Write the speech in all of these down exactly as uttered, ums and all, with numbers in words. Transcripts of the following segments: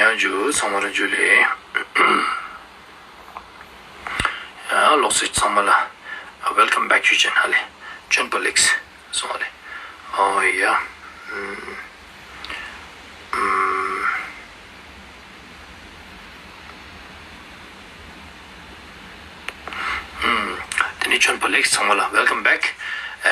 ཡ་ཇུ་ཚང་མ་ལ་ཇུ་ལེ། ཡ་ལོག་སེ་ཚང་མ་ལ། Welcome back to channel ཧ་ལེ། ཅོན་པ་ལེགས་སོང་ཧ་ལེ། ཨོ་ཡ། ཨམ། ཨམ། ཨམ། དེ་ནས་ཅོན་པ་ལེགས་ཚང་མ་ལ། Welcome back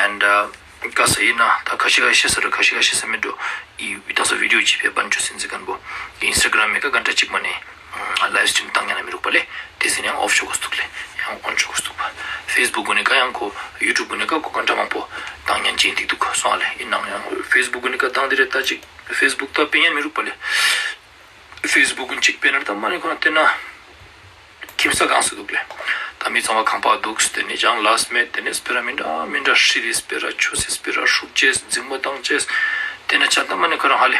and uh, ག་ས་ཡིན་ན་ད་ཁ་ཤས་ཀ་ཤེས་ས་རེད། ཁ་ཤས་ཀ་ཤེས་ས་མེད་འགྲོ། ཡི་ད་ས་བི་ཌིའོ་ཅིག་ཕེབས་པ་འཇུ་སིན་ཛི་ཁན་པོ་ཨིན་སི་ཊ་གྷ་རམ་མེ་ཀ་གན་ཊ་གཅིག་མ་ནས་ལའིབ་སི་ཊི་རིམ་བཏང་ཉན་ན་མི་རུག་པ་ལེ། དེ་སེ་ནས་ཡང་ཨོཕ་ཆོག་གོ་སྟུག་ལེ། ཡང་ཨོན་ཆོག་གོ་སྟུག་པ། ཕེ་སི་བུག་གུ་ནས་ཀ་ཡང་ཁོ་ཡུ་ཊུབ་གུ་ནས་ཀ་ཁོ་གན་ཊ་མང་པོ་བཏང་ཉན་ཅིག་འདུག་འདུག་སོང་ལེ། ཡིན་ནའང་ཡང་ཕེ་སི་བུག་གུ་ནས་ཀ་བཏང་དེ་རེད། ད་ཅིག་ཕེ་སི་བུག་ད་དཔེ་ཉན་མི་རུག་པ་ལེ། ཕེ་སི་བུག་གུ་ཅིག་དཔེར་ན་ད་མ་ནས་ཁོ་རང་བལྟས་ན། ཁྱིམ་ས་གང་སུ་འདུག་ལེ། ད་མི་ཚང་མ་ཁང་པ་འདུག་དེ་ནས་ཀྱང་ལས་མེད། དེ་ནས་སྤེ་ར་མི་འདྲ་མི་འདྲ་ཧྲི་རེ་སྤེ་ར་ཆོས་སེ་སྤེ་ར་ཧྲུག་ཅེས་འཛིང་མོ་བཏང་ཅེས། དེ་ནས་ཆ་ད་མ་ནས་ཁོ་རང་ཧ་ལེ།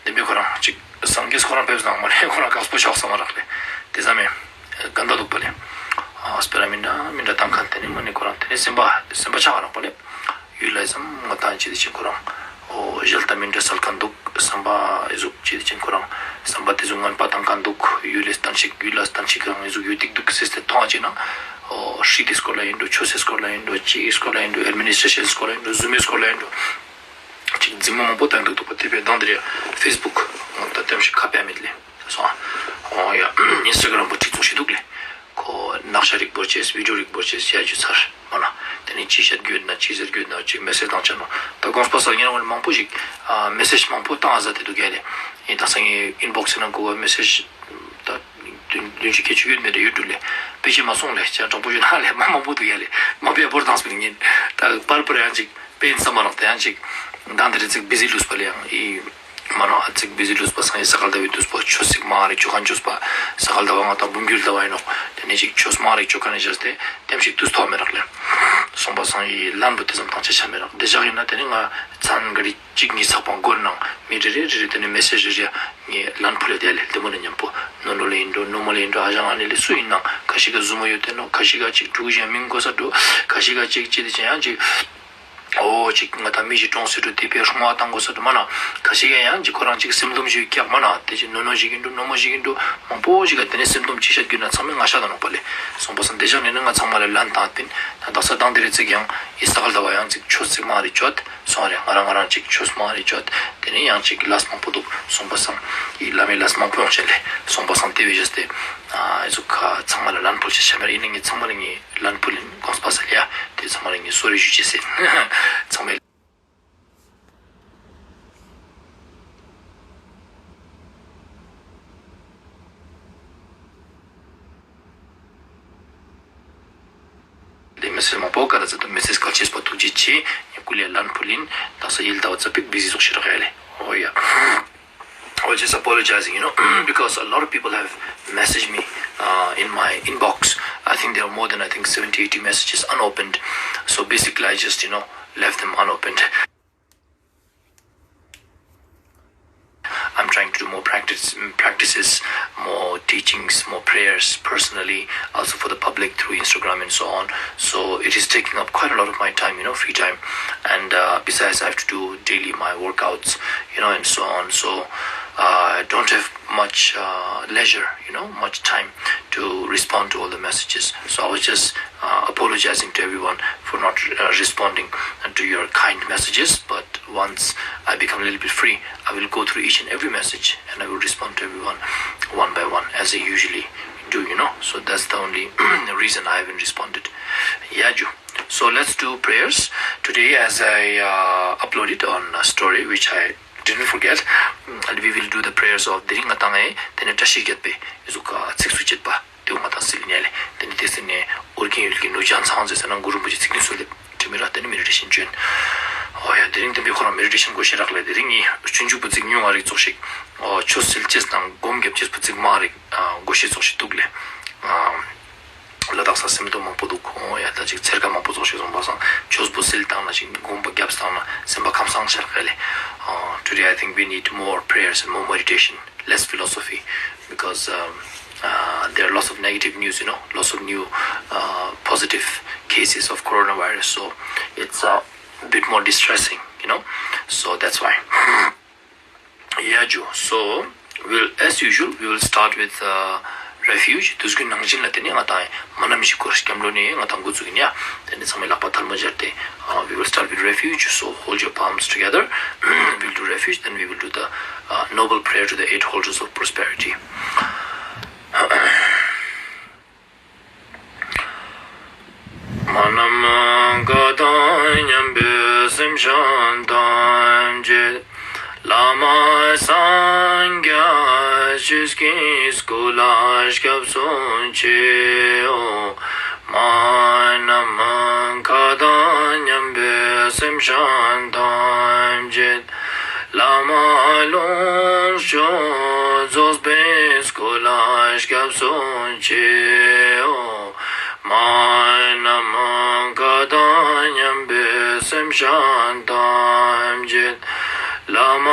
དེ་མི་ཁོ་རང་ཅིག་སངས་རྒྱས་ཁོ་རང་ཕེབས་སང་མ་ནས་ཁོ་རང་དཀགས་པོ་ཆགས་ས་མ་རག་ལེ། དེ་ཙམ་མེད། ག་འདྲ་འདུག་པ་ལེ། ཨ་སྤེ་ར་མི་འདྲ་མི་འདྲ་བཏང་མཁན་དེ་ནས་མ་ནས་ཁོ་རང་དེ་ནས་སེམས་པ་སེམས་པ་ཆགས་རག་པ་ལེ། ཡུལ་ལ་ཙམ་ང་དང་ཅི་དེ་ཅིག་ཁོ་རང་། ཨོ་ཞལ་ཏ་མི་འདྲ་སལ་མཁན་འདུག་བསམ་པ་ཨེ་ཟུག་ཅི་དེ་ཅིག་ཁོ་རང་བསམ་པ་དེ་ཟུག་ངན་པ་བཏང་མཁན་འདུག་ཡུལ་ལ་སྟན་ཞིག་ཡུལ་ལ་སྟན་ཞིག་གང་ཨེ་ཟུག་ཡོད་ཏིག་འདུག་ཟེར་ཏེ་མཐོང་བ་ཅིག་ན། ཨོ་ཧྲི་དེ་སྐོར་ལ་ཡིན་འགྲོ། ཆོས་སའི་སྐོར་ལ་ཡིན་འགྲོ། ཅི་སྐོར་ལ་ཡིན་འགྲོ། ཨེཌ་མི་ནི་སི་ཊེ་ཤན་སྐོར་ལ་ཡིན་འགྲོ། རྫུན་མའི་སྐོར་ལ་ཡིན་འགྲོ། ཅིག་འཛིང་མོ་མང་པོ་བཏང་འདུག་འདུག་པ་དེ་བས་དང་དེ་རེད། ཕེ་སི་བུག་ང་ད་ལྟ་ཞིག་ཁ་པའི་མེད་ལེ། སོང་། ཨོ་ཡ། ཨིན་སི་ཊ་གྷ་རམ་པོ་ཁྲིག་ཚུགས་ཤིག་འདུག་ལེ། ཁོ་ནག་ཤ་རིག་པོ་ཅེས་བི་ཌིའོ་རིག་པོ་ཅེས་ཡ་རྒྱུ་ཚར་མ་ན། དེ་ནས་ཅི་བཤད་རྒྱུ་ཡོད་ན་ཅི་ཟེར་རྒྱུ་ཡོད་ན་ཅིག་མེ་སེ་ཇི་བཏང་ཆ་ནོ། ད་དགོངས་པ་ས་ཉེ་རང་མང་པོ་ཞིག་ཨ་མེ་སེ་ཇི་མང་པོ་བཏང་ཨ་ཟ་དེ་འདུག་གས་ལེ། ཡིན་ད་སང་ངའི་ཨིན་བོག་སི་ནང་གོ་བ་མེ་སེ་ཇི་ད་བདུན་བདུན་ཅུ་བརྒྱད་ཅུ་ཡོད་མེད་དེ་ཡོད་འགྲོ་ལེ། དཔེ་ཆ་མ་སོང་ལེ། ཅ་དྲང་པོ་ཡོད་ན་ལེ་མ་མང་པོ་འདུག་ཡ་ལེ། མ་དཔེ་བོར་བཏང་སོང་ངས་ད་པར་པར་ཡང་ཅིག་དཔེ་ཡིན་བསམ་པ་རང་དེ་ཡང་ཅིག་མདང་དེ་རེ་ཚིག་བི་ཟི་ལུས་པ་ལེ་ཡང་ཨི། མ་ནོ་ཨ་ཚིག་བི་ཟི་ལུས་པ་སང་ཡི་ས་ག་ཟླ་བའི་དུས་པོ་ཆོས་ཚིག་མ་རེ་ཆོ་ག་ཆོས་པ་ས་ག་ཟླ་བ་ང་དང་འབུམ་འགྱུར་ཟླ་བ་ཡིན་ནོ། དེ་ནས་ཅིག་ཆོས་མ་རེ་ཆོ་ག་ནས་བཞག་སྟེ་དེམ་ཞིག་དུས་ཐོག་མེད་རག་ལེ། སོང་པ་སང་ཡི་ལན་པོ་དེ་ཙམ་བཏང་ཆ་ཆ་མེད་རག་དེ་བཞག་ཡིན་ན་དེ་ནས་ང་ཚན་ག་རི་གཅིག་གཉིས་ཚགས་པང་སྒོར་ནང་མི་རེ་རེ་རེ་རེ་དེ་ནས་མེ་སེ་ཇི་རེ་རེ་ངས་ལན་ཕུལ་ལེ་དེ་ལེ་དེ་མོ་ནས་མཉམ་པོ་ནོ་ནོ་ལེ་ཡིན་འགྲོ་ནོ་མོ་ལེ་ཡིན་འགྲོ་ཨ་ཞང་ཨ་ནེ་ལེ་སུ་ཡིན་ནང་ཁ་ཤས་ཀ་ཟུ་མོ་ཡོད་དེ་ནོ་ཁ་ཤས་ཀ་ཅིག་ཕྲུ་གུ་གཞན་མིང་གོ་ས་འགྲོ་ཁ་ཤས་ཀ་ཅིག་ཅི་དེ་ཅན་ཡང་ཅིག་ཨོ་ཅིག་ང་དང་མི་ཞིག་གྲོངས་སྲིད་འགྲོ་དེ་པའི་སྲུང་བ་བཏང་དགོས་ས་འགྲོ་མ་ན་ཁ་ཤས་ཀ་ཡང་ཅིག་ཁོ་རང་ཅིག་སེམས་སྡོམ་ཞིག་བཀྱག་མ་ན་དེ་ཅིག་ནོ་ནོ་ཞིག་ཡིན་འགྲོ་ནོ་མོ་ཞིག་ཡིན་འགྲོ་མང་པོ་ཞིག་ག་དེ་ནས་སེམས་སྡོམ་ཅིག་བྱ་རྒྱུ་ན་ཚང་མས་ང་ཤ་དང་ནོག་པ་ལེ། སོང་པ་སང་དེ་ཞག་ནས་ནི་ང་ཚང་མ་ལ་ལན་བཏང་སྟེ་ད་དག་ས་དང་དེ་རེ་ཚིག་ཡང་ཨི་ས་ག་ཟླ་བ་ཡང་ཅིག་ཆོས་ཚིག་མ་རེ་བཅོད་སོང་རེ་ང་རང་ང་རང་ཅིག་ཆོས་མ་རེ་བཅོད་དེ་ནས་ཡང་ཅིག་ལས་མང་པོ་འདུག་སོང་པ་སང་ཨི་བླ་མའི་ལས་མང་པོ་ཡོང་ཆེན་ལེ། སོང་པ་སང་དེ་བས་བཞེས་ཏེ་ཨ་ཨི་ཚོ་ཁ་ཚང་མ་ལ་ལན་ཕུལ་ཆེ་ཆེ་མེར་ཡིན་ནི་ངས་ཚང་མ་ལ་ངས། ལན་ཕུལ་ཡིན་དགོངས་པ་ས་ལ་ཡ་དེ་ཚང་མ་ལ་ངས་གསོལ་རས་ཞུ་ཅེས་ཟེར། ཚང་མས། དེ་མི་སེར་མང་པོ་ག་ར་ཚ་དུ་མི་སེར་སྐལ་ཆེས་པ་ཐུགས་རྗེ་ཆེ་ངས་སྐུ་ལས་ལན་ཕུལ་ཡིན་དག་ས་ཡིལ་ཟླ་བ་ཙ་པིག་བི་ཟི་ཟོག་ཤི་རག་ཡ་ལེ། ཨོ་ཡ། I was just apologizing, you know, because a lot of people have messaged me uh, in my inbox. I think there are more than, I think, seventy, eighty messages unopened. So basically, I just, you know, left them unopened. I'm trying to do more practice, practices, more teachings, more prayers personally, also for the public through Instagram and so on. So it is taking up quite a lot of my time, you know, free time. And uh, besides, I have to do daily my workouts, you know, and so on. So uh, I don't have much uh, leisure, you know, much time to respond to all the messages. So I was just uh, apologizing to everyone for not uh, responding to your kind messages. But once I become a little bit free, I will go through each and every message and I will respond to everyone one by one as I usually do, you know. So that's the only reason I haven't responded. Yeah, Ju. So let's do prayers. Today, as I uh, uploaded on a story, which I didn't forget, mm, and we will do the prayers of Diring Atange, then Tashi Getpe, Zuka, Tsiksu Chetpa, Tunga Tasilian, then this in a Urkin Yulkin, no Jan Sanses, and Guru Buji Sikin Sule, Timira, then meditation Jun. Oh, yeah, during the Bikora meditation, Goshirak, Diringi, Chunju Buzik, New Ari Zoshik, or Chosil Chesnam, Gom Gep Chespuzik Mari, Goshi Zoshi Tugle. ལ་དྭགས་ས་སེམས་སྟོབས་མང་པོ་འདུག་ཁོང་ཡ་ད་ཅིག་ཚེར་ཁ་མང་པོ་ཚོགས་ཤིག་སོང་པ་སང་ཆོས་པོ་སིལ་བཏང་ན་ཅིག་དགོངས་པ་རྒྱབ་བཏང་ན་སེམས་པ་ཁམས་སངས་ཤར་ག་ལེ། Uh, today I think we need more prayers and more meditation, less philosophy, because um, uh, there are lots of negative news, you know, lots of new uh, positive cases of coronavirus, so it's a bit more distressing, you know, so that's why. Yeah, Ju. So, Well, as usual, we will start with uh, refuge. དུས་ཀྱི་ནང་བཞིན་ལ་དེ་ནས་ང་དང་མ་ནམ་ཞིག་གོ་སྐྱབས་འགྲོ་ནས་ང་དང་འགོ་བཙུགས་ཡིན་ཡ། དེ་ནས་ཚང་མས་ལག་པ་ཐལ་མོ་སྦྱར་ཏེ། Uh, we will start with refuge, so hold your palms together. We'll do refuge, then we will do the uh, noble prayer to the eight holders of prosperity. མ་ནམ་མཁའ་དང་མཉམ་པའི་སེམས་ཅན་ཐམས་ཅད། བླ་མ་སངས་རྒྱས་ཆོས་ཀྱི་སྐུ་ལ་སྐྱབས་སུ་མཆིའོ། མ་ནམ་མཁའ་དང་མཉམ་པའི་སེམས་ཅན་ཐམས་ཅད། བླ་མ་ལོངས་སྤྱོད་རྫོགས་པའི་སྐུ་ལ་སྐྱབས་སུ་མཆིའོ། མ་ནམ་མཁའ་དང་མཉམ་པའི་སེམས་ཅན་ཐམས་ཅད། བླ་མ་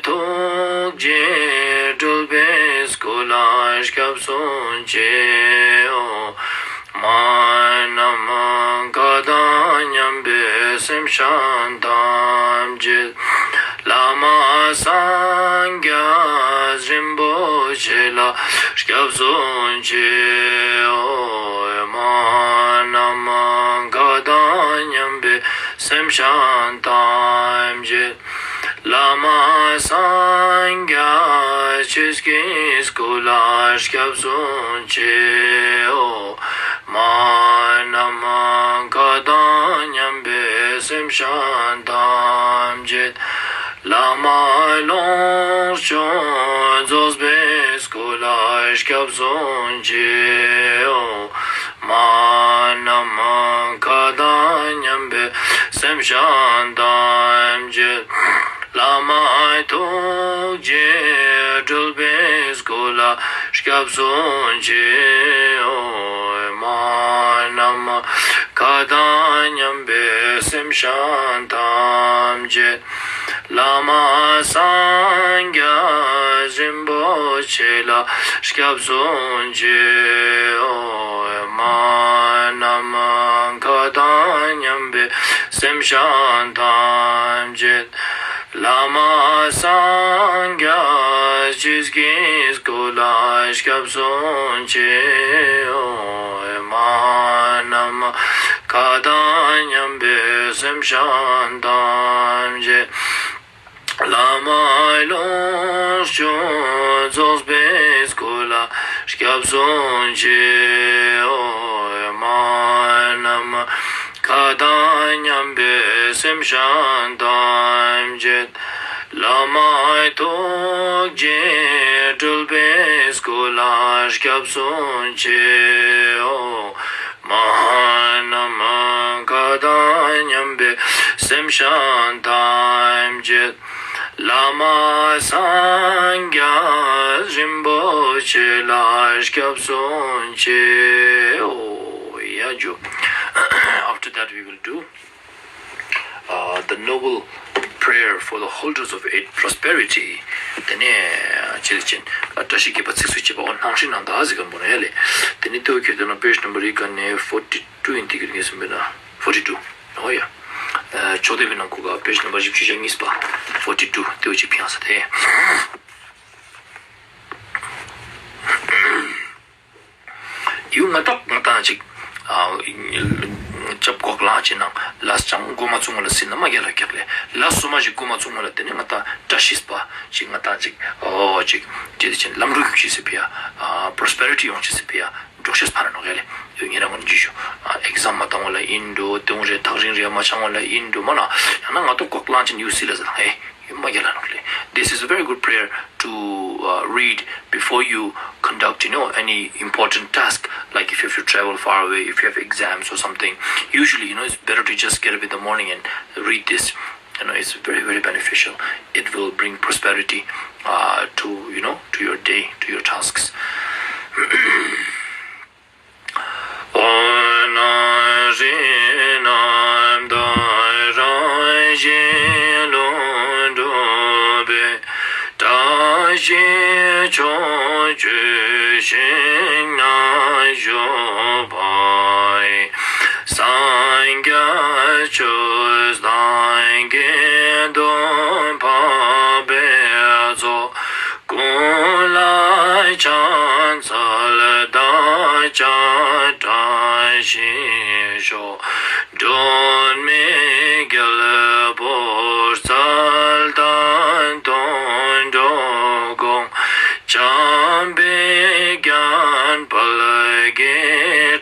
ཐུགས་རྗེ་སྤྲུལ་པའི་སྐུ་ལ་སྐྱབས་སུ་མཆིའོ། མ་ནམ་མཁའ་དང་མཉམ་པའི་སེམས་ཅན་ཐམས་ཅད། བླ་མ་སངས་རྒྱས་རིན་པོ་ཆེ་ལ་སྐྱབས་སུ་མཆིའོ། མ་ནམ་མཁའ་དང་མཉམ་པའི་སེམས་ཅན་ཐམས་ཅད། བླ་མ་སངས་རྒྱས་ཆོས་ཀྱི་སྐུ་ལ་སྐྱབས་སུ་མཆིའོ། མ་ནམ་མཁའ་དང་མཉམ་པའི་སེམས་ཅན་ཐམས་ཅད། བླ་མ་ལོངས་སྤྱོད་རྫོགས་པའི་སྐུ་ལ་སྐྱབས་སུ་མཆིའོ། མ་ནམ་མཁའ་དང་མཉམ་པའི་སེམས་ཅན་ཐམས་ཅད། བླ་མ་ཐུགས་རྗེ་སྤྲུལ་པའི་སྐུ་ལ་སྐྱབས་སུ་མཆིའོ། མ་ནམ་མཁའ་དང་མཉམ་པའི་སེམས་ཅན་ཐམས་ཅད། བླ་མ་སངས་རྒྱས་རིན་པོ་ཆེ་ལ་སྐྱབས་སུ་མཆིའོ། མ་ནམ་མཁའ་དང་མཉམ་པའི་སེམས་ཅན་ཐམས་ཅད། བླ་མ་སངས་རྒྱས་ཆོས་ཀྱི་སྐུ་ལ་སྐྱབས་སུ་མཆིའོ། མ་ནམ་མཁའ་དང་མཉམ་པའི་སེམས་ཅན་ཐམས་ཅད། བླ་མ་ལོངས་སྤྱོད་རྫོགས་པའི་སྐུ་ལ་སྐྱབས་སུ་མཆིའོ། མ་ནམ་མཁའ་དང་མཉམ་པའི་སེམས་ཅན་ཐམས་ཅད། བླ་མ་ཐུགས་རྗེ་སྤྲུལ་པའི་སྐུ་ལ་སྐྱབས་སུ་མཆིའོ། མ་ནམ་མཁའ་དང་མཉམ་པའི་སེམས་ཅན་ཐམས་ཅད། བླ་མ་སངས་རྒྱས་རིན་པོ་ཆེ་ལ་སྐྱབས་སུ་མཆིའོ། ཡ་ཇུ། After that, we will do uh, the noble prayer for the holders of eight prosperity. དེ་ནས་ཅི་ལ་ཅན་བཀྲ་ཤིས་བརྒྱད་པ་ཚིགས་སུ་བཅད་པ་འོ་སྣང་སྲིད་ནང་དག་ཟེར་གམ་པོ་ན་ཡ་ལེ། དེ་ནས་ལྟོས་ཁྱོད་དེ་ན་page number ཡི་ག་ནས་forty two ཡིན་དེ་གི་ངེས་སུ་མེད་ན་forty two། འོ་ཡ། ཕྱོགས་དེབ་ནང་ཁུག་ག་page number བཞི་བཅུ་ཞེ་གཉིས་པ་forty two ལྟོས་ཅིག་ཕྱིན་ས་དེ། ཡུལ་ང་དག་ང་དང་ཅིག་ཅབ་ཀོག་ལང་ཅི་ནང་ལ་ཅང་མགོ་མ་ཚུགས་ངོ་ལ་སྲིད་ན་མ་རྒྱལ་ལ་རྒྱག་ལེ་ལ་སུ་མ་ཞིག་མགོ་མ་ཚུགས་ངོ་ལ་དེ་ནི་ང་དང་བཀྲ་ཤིས་པ་ཅིག་ང་དང་ཅིག་ཨོ་ཅིག་ཅི་དེ་ཅན་ལམ་འགྲོ་རྒྱུག་ཅི་སི་ཕི་ཡ་prosperity ཡོང་ཅི་སི་ཕི་ཡ་འགྲོ་ཤེས་ཕ་ར་ནོ་རྒྱལ་ལེ་ཡོད་ངེད་རང་ངོ་ནི་ཇི་ཞུ་exam མ་བཏང་ངོ་ལ་ཡིན་འགྲོ་དེ་འོང་རེ་ཐག་རིང་རེ་མ་ཆང་ངོ་ལ་ཡིན་འགྲོ་མ་ན་ཡང་ན་ང་དང་ཀོག་ལང་ཅི་ཡུལ་སི་ལ་ཟ་ཧེ། This is a very good prayer to uh, read before you conduct, you know, any important task. Like if you have to travel far away, if you have exams or something, usually, you know, it's better to just get up in the morning and read this. You know, it's very, very beneficial. It will bring prosperity uh, to, you know, to your day, to your tasks. འོ་ན་རིགས་རྣམས་དང་རང་བཞིན་ལུས་འགྲོ་བའི། བཀྲ་ཤིས་ཕྱོགས་བཅུའི་ཞིང་ན་བཞུགས་པ་ཡི། སངས་རྒྱས་ཆོས་དང་དགེ་འདུན་འཕགས་པའི་ཚོགས། ཀུན་ ཅང་དྲག་ཞིང་ཤོག་སྒྲོན་མེ་རྒྱལ་པོ་རྩལ་ལྡན་དུད་འགྲོ་དགོངས། འཇམ་པའི་རྒྱན་དཔལ་གྱི་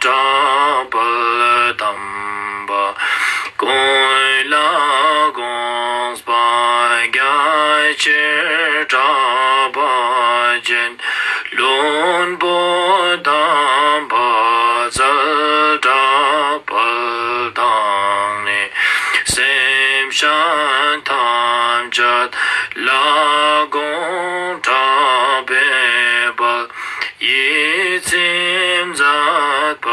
གྲགས་པ་དམ་པ། ཀུན་ལ་དགོངས་པ་རྒྱ་ཆེར་གྲགས་པ་ཅན། ལྷུན་པོ་དམ་པ་རྩལ་གྲགས་དཔལ་དང་ནི། སེམས་ཅན་ཐམས་ཅད་ལ་དགོངས་གྲགས་པའི་དཔལ། ཡིད་ཚིམ་མཛད་པ་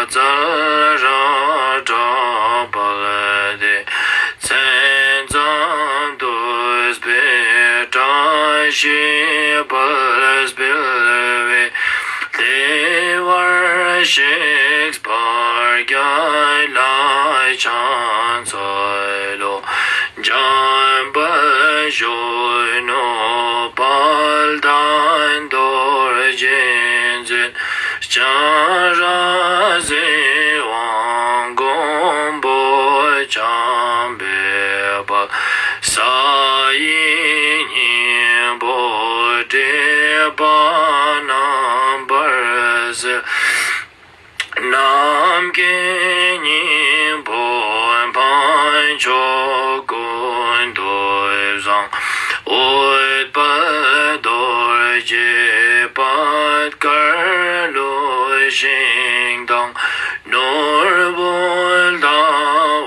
རྩལ་རབ་གྲགས་དཔལ་ཏེ། མཚན་ཙམ་བསྟོད་པའི་བཀྲ་ཤིས་དཔལ་སྤེལ་བའི། བདེ་བར་གཤེགས་པ་རྒྱལ་བ་ལྷ་ལྕམ་རྩལ་ལོ། འཇམ་དཔལ་གཞོན་ནུ་དཔལ་ལྡན་རྡོ་རྗེ་འཛིན། སྤྱན་རས་གཟིགས་དབང་མགོན་པོ་འཇམ་དཔལ་དཔལ། ས་ཡི་སྙིང་པོ་བགྲེས་པ་རྣམ་པར་སེལ། ནམ་མཁའི་སྙིང་པོ་འཕགས་མཆོག་ཀུན་ཏུ་བཟང་། འོད་དཔལ་རྡོ་རྗེ་པད་དཀར་ལུས་ཤིང་དང་། ནོར་བུ་ཟླ་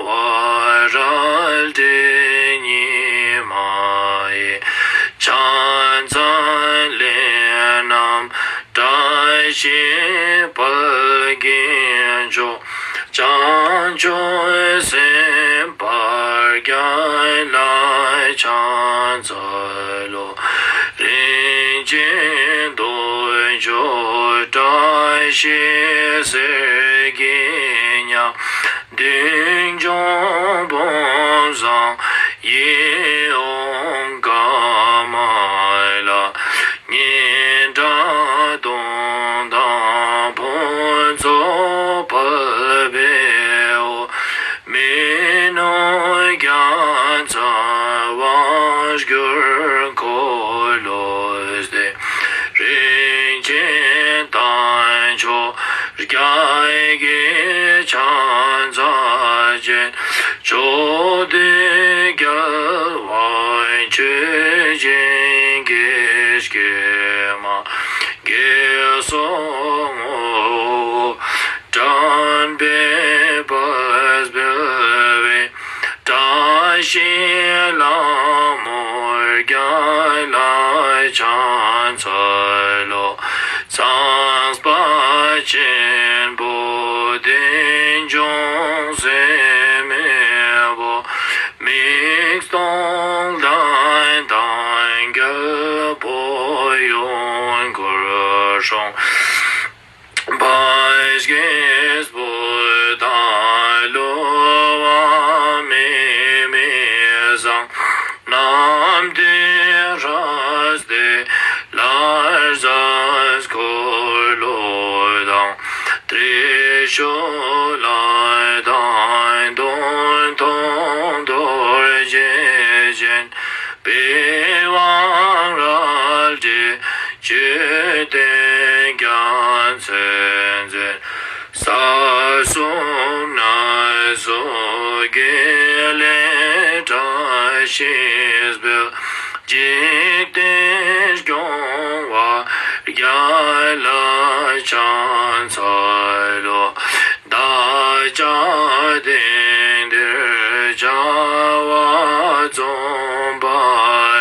བ་རལ་གྲི་ཉི་མ་ཡི། ཕྱག་འཚལ་ལས་རྣམས་བཀྲ་ཤིས་དཔལ་གྱི་མཆོག་བྱང་ཆུབ་སེམས་དཔའ་རྒྱལ་བ་ལྷ་ལྕམ་རྩལ་ལོ། རིན་ཆེན་རྡོ་རྗེ་བཀྲ་ཤིས་གསེར་གྱི་ཉ། མདུན་ལྗོངས་བོད་བཟང་ཡིད་འོང་ཀ་མ་ལ། སྙན་གྲགས་དུང་དང་ཕུན་ཚོགས་དཔལ་བེའུ། མི་ནུབ་རྒྱ་མཚོའི་དབང་བསྒྱུར་འཁོར་ལོ་སྟེ། རིན་ཆེན་རྟ་མཆོག་རྒྱལ་གྱི་ཕྱག་འཚལ་ཅན། ཕྱོགས་དུས་རྒྱལ་བ་མཆོད་སྦྱིན་གྱི་སྐྱེལ་མ། དགེ་སོགས་ངོ་བོ་དྲན་པའི་དཔལ་སྤེལ་བའི། བཀྲ་ཤིས་ལྷ་མོ་རྒྱལ་བ་ལྷ་ལྕམ་རྩལ་ལོ། ཚངས་པ་ཆེན་པོ་བདེ་འབྱུང་སེམས་དཔའ་བོ། མིག་སྟོང་ལྡན་དང་རྒྱལ་པོ་ཡུལ་འཁོར་སྲུང་། འབའ་སྐྱེས་བུ་དང་ཀླུ་དབང་མིག་མི་བཟང་། རྣམ་ཐོས་སྲས་ཏེ་ལྷ་རྫས་འཁོར་ལོ་དང་། ཏྲི་ཤཱུ་ལ་དང་མདུང་ཐུང་རྡོ་རྗེ་ཅན། པི་ཝང་རལ་གྲི་མཆོད་རྟེན་རྒྱལ་མཚན་འཛིན། ས་གསུམ་ནས་སུ་དགེ་ལེགས་བཀྲ་ཤིས་སྤེལ། འཇིག་རྟེན་སྐྱོང་བ་རྒྱལ་བ་ལྷ་ལྕམ་རྩལ་ལོ། བདག་ཅག་དེང་འདིར་བྱ་བ་རྩོམ་པ་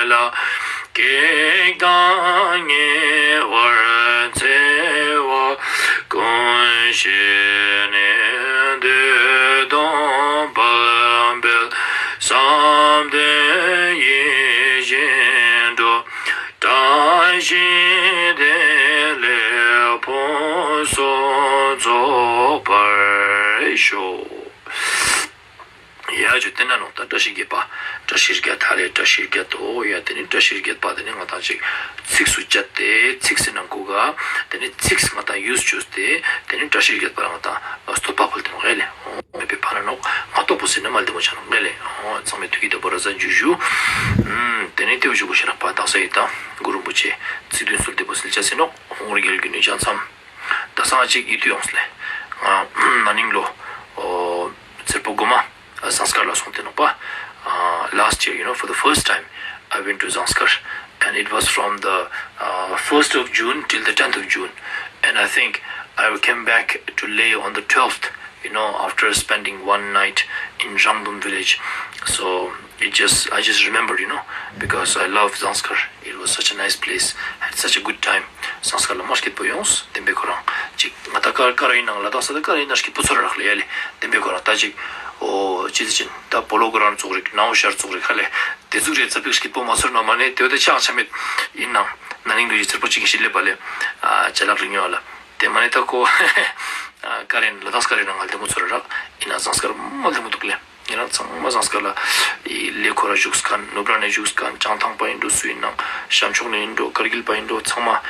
ལ། བགེགས་དང་ཉེ་བར་འཚེ་བ་ཀུན་ཞི་ནས། བདུད་སྟོབས་དཔལ་འཕེལ་བསམ་དོན་ཡིད་བཞིན་འགྲུབ། བཀྲ་ཤིས་བདེ་ལེགས་ཕུན་སུམ་ཚོགས་པར་ཤོག། ཡ་ཇོ་དེ་ན་ནོ་ད་བཀྲ་ཤིས་བརྒྱད་པ། བཀྲ་ཤིས་བརྒྱད་ཐ་རེ་བཀྲ་ཤིས་བརྒྱད་དོ་ཡ། དེ་ནི་བཀྲ་ཤིས་བརྒྱད་པ་དེ་ནི་ང་ཏང་ཅིག་ཚིགས་སུ་བཅད་དེ་ཚིགས་སུ་ནང་ཁུག་ག་དེ་ནི་ཚིགས་ང་ཏང་ཡུས་བཅོས་ཏེ་དེ་ནི་བཀྲ་ཤིས་བརྒྱད་པ་ལ་ང་ཏང་བསྟོད་པ་ཕུལ་ཏེ་ནོ་ཨེ་ལེ། ཨོ་མེ་པེ་ཕ་ན་ནོ་ང་ཏོག་པོ་སེ་ནི་མལ་དེ་མོ་ཆ་ནོ་ཨེ་ལེ། ཨོ་ཚང་མའི་ཐུགས་ཀྱི་བདེ་པོ་ར་ས་འཇུ་ཞུ། ཨུམ་དེ་ནི་ཏེ་བ་ཞུ་གོ་ཤེ་ན་པ་དག་ས་ཡི་ད་གུ་རུ་པོ་ཆེ་ཚིག་བདུན་གསོལ་འདེབས་པོ་སིལ་ཆ་སེ་ནོ་ཧོང་རི་གེལ་གྱི་ནུས་ཅང་ཚམ། ད་སང་ཅིག་ཡིད་དུ་ཡོངས་ལེ། ང་ན་ནིང་ལོ། ཨོ། ཚེར་པོ་གོ་མ། ཟངས་དཀར་ལ་སོང་སྟེ་ནོག་པ། Uh, last year, you know, for the first time, I went to Zanskar, and it was from the uh, first of June till the tenth of June. And I think I came back to Leh on the twelfth, you know, after spending one night in Rangdum village. So it just, I just remembered, you know, because I love Zanskar. It was such a nice place. Had such a good time. Zanskar ལ་མ་སྐྱིད་པོ་ཡོངས། དེན་པའི་ཁོ་རང་ཅིག་ང་ད་ཀར་ཀར་ཡིན་ནང་ལ་དྭགས་ས་ད་ཀར་ཡིན་ན་སྐྱིད་པོ་ཚོར་རག་ལེ་ཡ་ལེ། དེན་པའི་ཁོ་རང་ད་ཅིག་ཨོ་ཅི་ཟེར་ཅིན་ད་པོ་ལོ་གོ་རང་ཙོག་རིག་ནའོ་ཤར་ཙོག་རིག་ཧ་ལེ། དེ་ཟུག་རེད་ཙ་པིག་སྐྱིད་པོ་མ་ཚོར་ན་མ་ནེ་དེ་བ་དེ་ཆག་ཆ་མེད། ཡིན་ནང་ན་ནིང་དུ་ཡི་ཚེར་པོ་ཅིག་ཤི་ལེ་པ་ལེ། ཨ་ཅ་ལག་རིག་ཉོ་ལ། དེ་མ་ནེ་ད་ཁོ་ཀར་ཡིན་ལ་དྭགས་ཀར་ཡིན་ན་ང་ལ་དེ་མོ་ཚོར་རག། ཡིན་ན་ཟངས་དཀར་མ་ལ་དེ་མོ་འདུག་ལེ། ངེད་རང་ཚང་མ་ཟངས་དཀར་ལ་ལས་ཁོ་ར་བཞུགས་མཁན་ནུབ་ར་ནས་བཞུགས་མཁན་བྱང་ཐང་པ་ཡིན་འགྲོ་སུ་ཡིན་ནང་བྱང་ཕྱོགས་ནས་ཡིན་འགྲོ་ཀར་གིལ་པ་ཡིན་འགྲོ་ཚང་མ་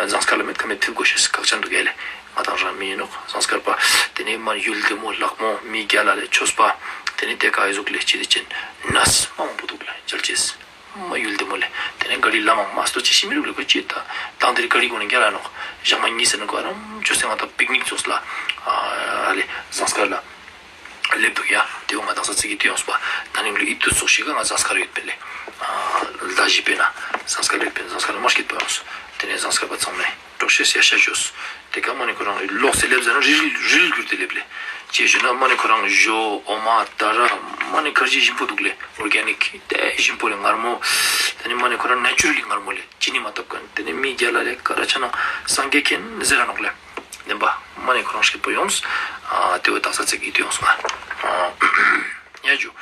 ཟངས་དཀར་ལ་མེད་ཁ་མེད་ཕེབས་དགོས་ཤེས་ཁག་ཅན་འདུག་ཨེ་ལེ། ང་དང་རང་མི་ཡིན་ནོག་ཟངས་དཀར་པ། དེ་ནས་མ་ཡུལ་བདེ་མོ་ལག་མོ་མི་རྒྱ་ལ་ལས་ཆོས་པ། དེ་ནས་དེ་ག་ཨི་ཟུག་ལས་ཅི་དེ་ཅན་ནས་མང་པོ་འདུག་ལ་མཇལ་ཅེས། མ་ཡུལ་བདེ་མོ་ལས་དེ་ནས་ག་རི་ལ་མང་མ་སྟོ་ཅི་ཤི་མི་རུག་ལ་གོ་ཅི་ད་དང་དེ་རི་ག་རི་གོ་ནས་རྒྱ་ལ་ནོག་ཞག་མ་གཉིས་ཟེར་ན་གོ་རམ་ཅོ་སེ་ང་དང་པིག་ནིག་ཚོགས་ལ་ཨ་ལེ་ཟངས་དཀར་ལ། སླེབས་འདུག་ཡ། དེ་བོ་ང་དང་ས་ཚིགས་ཀྱི་དུས་ཡོངས་པ་ན་ནིང་ལོ་ཨི་ཏུ་སོགས་ཤིག་ག་ང་ཟངས་དཀར་ཡོད་པས་ལེ། ལ་བཞི་པས་ན་ཟངས་དཀར་ཡོད་པས་ཟངས་དཀར་ལ་མ་སྐྱིད་པ་ཡོངས། དེ་ནས་ཟངས་དཀར་པ་ཚང་མས་འགྲོགས་ཤེས་ཡ་ཤ་ཞོས། དེ་ག་མ་ནི་ཁོ་རང་ལོག་སེ་སླེབས་ཟེར་ན་རིལ་རིལ་གྱུར་ཏེ་སླེབས་ལེ། ཅེས་ཞུས་ན་མ་ནི་ཁོ་རང་ཞོ་འོ་མ་ད་ར་མ་ནི་ཁར་ཇི་ཞིམ་པོ་འདུག་ལེ། ཨོར་གེ་ནིག་དེ་ཞིམ་པོ་ལེ་མངར་མོ། དེ་ནི་མ་ནི་ཁོ་རང་ན་ཅུ་རལ་ལི་མངར་མོ་ལེ། ཅི་ནི་མ་བཏབ་མཁན་དེ་ནི་མི་རྒྱ་ལ་ལས་ཀ་ར་ཆ་ན་སངས་རྒྱས་མཁྱེན་ཟེར་ར་ནོག་ལེ། བདེན་པ་མ་ནི་ཁོ་རང་སྐྱིད་པོ་ཡོངས། ཨ་དེ་བོ་དག་ས་ཚིགས་ཀྱི་དུས་ཡོངས་སོང་ང་། ཡ་ཇུ།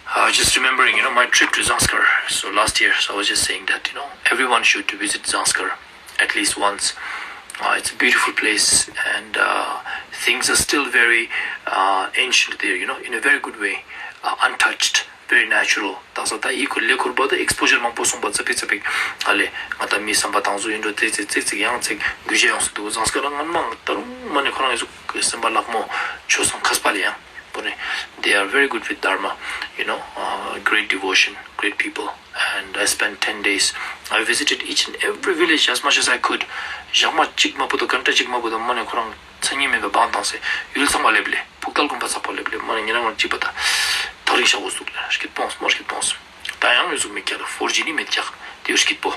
Uh, just remembering, you know, my trip to Zanskar. So last year, so I was just saying that, you know, everyone should visit Zanskar at least once. Uh, it's a beautiful place, and uh, things are still very uh, ancient there, you know, in a very good way, uh, untouched. Very natural. དག་ས་ད་ཡི་ཁུ་ལེ་ཁུར་པ་ད་exposure མང་པོ་སོང་པ་ཙ་པིག་ཙ་པིག་ཨ་ལེ་ང་ད་མི་བསམ་པ་དང་བཟོ་ཡིན་འགྲོ་ཙིག་ཙིག་ཙིག་ཙིག་ཡང་ཙིག་འགུལ་བྱེད་ཡོང་སྲིད་འདུག་ཟངས་དཀར་ལ་སྔན་མ་ད་རུང་མ་ནི་ཁོ་རང་ཡི་ཟུག་སེམས་པ་ལག་མོ་ཆོས་སང་མཁས་པ་ལ་ཡང་པོ་ནི། They are very good with dharma, you know, uh, great devotion, great people. And I spent ten days. I visited each and every village as much as I could. ཞག་མ་གཅིག་མ་བུད་དོ་གན་ཏྲ་གཅིག་མ་བུད་དོ་མ་ནི་ཁོ་རང་མཚན་ཉིད་མེད་པའི་འབངས་དང་སེ་ཡུལ་ཚང་མ་སླེབས་ལེ། ཕུག་ཏལ་དགོན་པ་ཚགས་པ་སླེབས་ལེ། མ་ནི་ཉེ་རང་ང་གཅིག་པ་ད་ཐག་རིང་ཤག་འོ་ཟུག་ལེ་སྐྱིད་པོ་མ་སྐྱིད་པོ། ད་ཡང་ཡོད་ཟུག་མི་ཁྱག་ལ་ཕོར་ཇི་ནི་མེད་ཁྱག་དེ་ཡོད་སྐྱིད་པོ།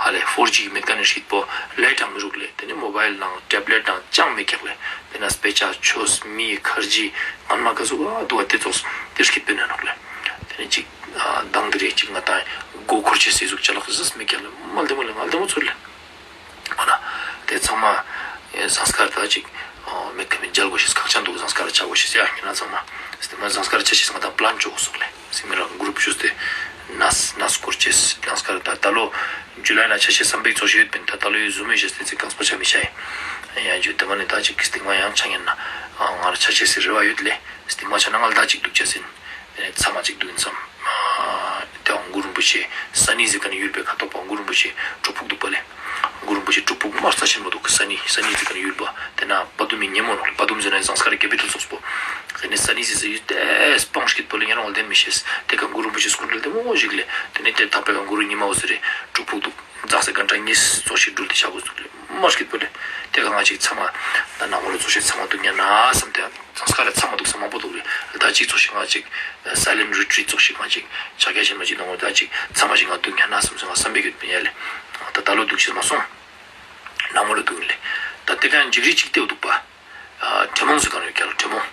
ཧ་ལེ་ཕོར་ཇི་མེད་ཀ་ནི་སྐྱིད་པོ་ལེ་ཀྲང་མི་རུག་ལེ། དེ་ནི་མོ་བལ་ནང་ཊེབ་ལེཊ་ནང་ཅང་མེད་ཁྱག་ལེ། དེ་ན་སྤེ་ཆ་ཆོས་མི་ཁར་ཇི་ངན་མ་ག་ཟུག་ཨ་དུ་བ་དེ་ཚོགས་དེ་སྐྱིད་པོ་ནི་ནོག་ལེ། དེ་ནི་གཅིག་དང་དེ་རེ་གཅིག་ང་ད་སྒོ་འཁོར་ཆེ་སེ་ཟུག་ཅ་ལག་ཟིག་མེད་ཁྱག་ལེ། མ་ལྡེ་མོ་ལེ་ང་ལྡེ་མོ་ཚོར་ལེ། འོ་ན། དེ་ཚང་མ། ཨེ་ཟངས་དཀར་ད་ཅིག་ཨོ་མེད་ཀ་མེད་མཇལ་དགོས་ཤེས་ཁག་ཅན་འདུག་ཟངས་དཀར་ཆ་དགོས་ཤེས་ཡ་ཉིན་ན་ཚང་མ། སྟེ་མ་ཟངས་དཀར་ཆ་ཤེས་ང་དང་པི་ལན་ཅོག་སོགས་ལས་སེ་མི་རང་གུ་རུབ་ཞུས་ཏེ། ནས་ནས་སྐོར་ཅེས་ཟངས་དཀར་ད་ད་ལོ། ཇུ་ལའི་ན་ཆ་ཤེས་བསམ་པའི་ཚོ་ཤེས་ཡོད་པིན་ད་ད་ལོ་ཡོད་ཟུ་མེད་ཤེས་ཏེ་ཚིག་གང་སྤོ་ཆ་མི་ཤ་ཡ། ཡ་ཇུ་དེ་མ་ནི་ད་ཅིག་སྟེང་མ་ཡང་ཆ་ཉན་ན། ང་ར་ཆ་ཤེས་སི་རེ་བ་ཡོད་ལས་སྟེང་མ་ཆ་ན་ང་ལ་ད་ཅིག་སྡུག་ཆ་ཟིན། ཚ་མ་གཅིག་འདུག་ཡིན་ཙམ། དེའང་གུ་རུ་རིན་པོ་ཆེ་ས་ནི་ཟེར་ག་ནས་ཡུལ་པའི་ཁ་ཐོག་པ་གུ་རུ་རིན་པོ་ཆེ་སྒྲུབ་ཕུག་འདུག་པ་ལས། གུ་རུ་རིན་པོ་ཆེ་སྒྲུབ་ཕུག་མར་ས་ཆེན་མོ་འདུག་ས་ནི་ས་ནི་ཟེར་ག་ནས་ཡུལ་པ་དེ་ན་པ་དུམ་མི་ཉེ་མོ་ནོ་པ་དུམ་ཟེར་ན་ཟངས་དཀར་རི་ཀེ་པི་ཊལ་ཚོགས་པོ། ས་ནི་ས་ནི་ཟེར་ཟེར་ཡུལ་དེ་སྤང་སྐྱིད་པོ་ལས་ཉེ་རང་བ་ལྡན་མི་ཤེས་དེ་ག་གུ་རུ་རིན་པོ་ཆེ་སྐུ་མདུན་དེ་མོ་ཞིག་ལས་དེ་ནས་དེ་ཐག་པའི་ག་གུ་རུ་ཉི་མ་འོ་ཟེར་རེ་སྒྲུབ་ཕུག་འདུག་འཛག་སེ་ག་འདྲ་ཉིས་ཚོགས་ཤིག་འགྲུལ་དེ་བྱ་དགོས་འདུག་ལས་མར་སྐྱིད་པོ་ལས་དེ་ག་ང་ཅིག་ཚ་མ་ད་ནང་མོ་ལ་ཚོགས་ཤིག་ཚ་མ་འདུག་ཉེ་ན་བསམ་དེ། ཚང་ཁ་ལ་ཚང་མ་འདུག་ས་མང་པོ་འདུག་རེད། ད་གཅིག་ཚོ་ཞིག་ང་གཅིག་silent retreat་ཚོ་ཞིག་ང་གཅིག་ཕྱག་རྒྱ་ཆེན་མོ་གཅིག་གཏོང་བར་ད་གཅིག་ཚང་མ་ཞིག་ང་འདུག་ཉན་ན་བསམ་སོང་ང་བསམ་པའི་ཡོད་པ་ཡ་ལེ། ད་ད་ལོ་འདུག་ཤེས་མ་སོང་། ནང་མོ་ལ་འདུག་ལེ། ད་དེ་ག་འཇིགས་རི་གཅིག་བལྟས་འདུག་པ། ཨ་དྲེད་མོང་ཟེར་ག་རེ་ཡོད་ཀྱ་ལ་དྲེད་མོང་།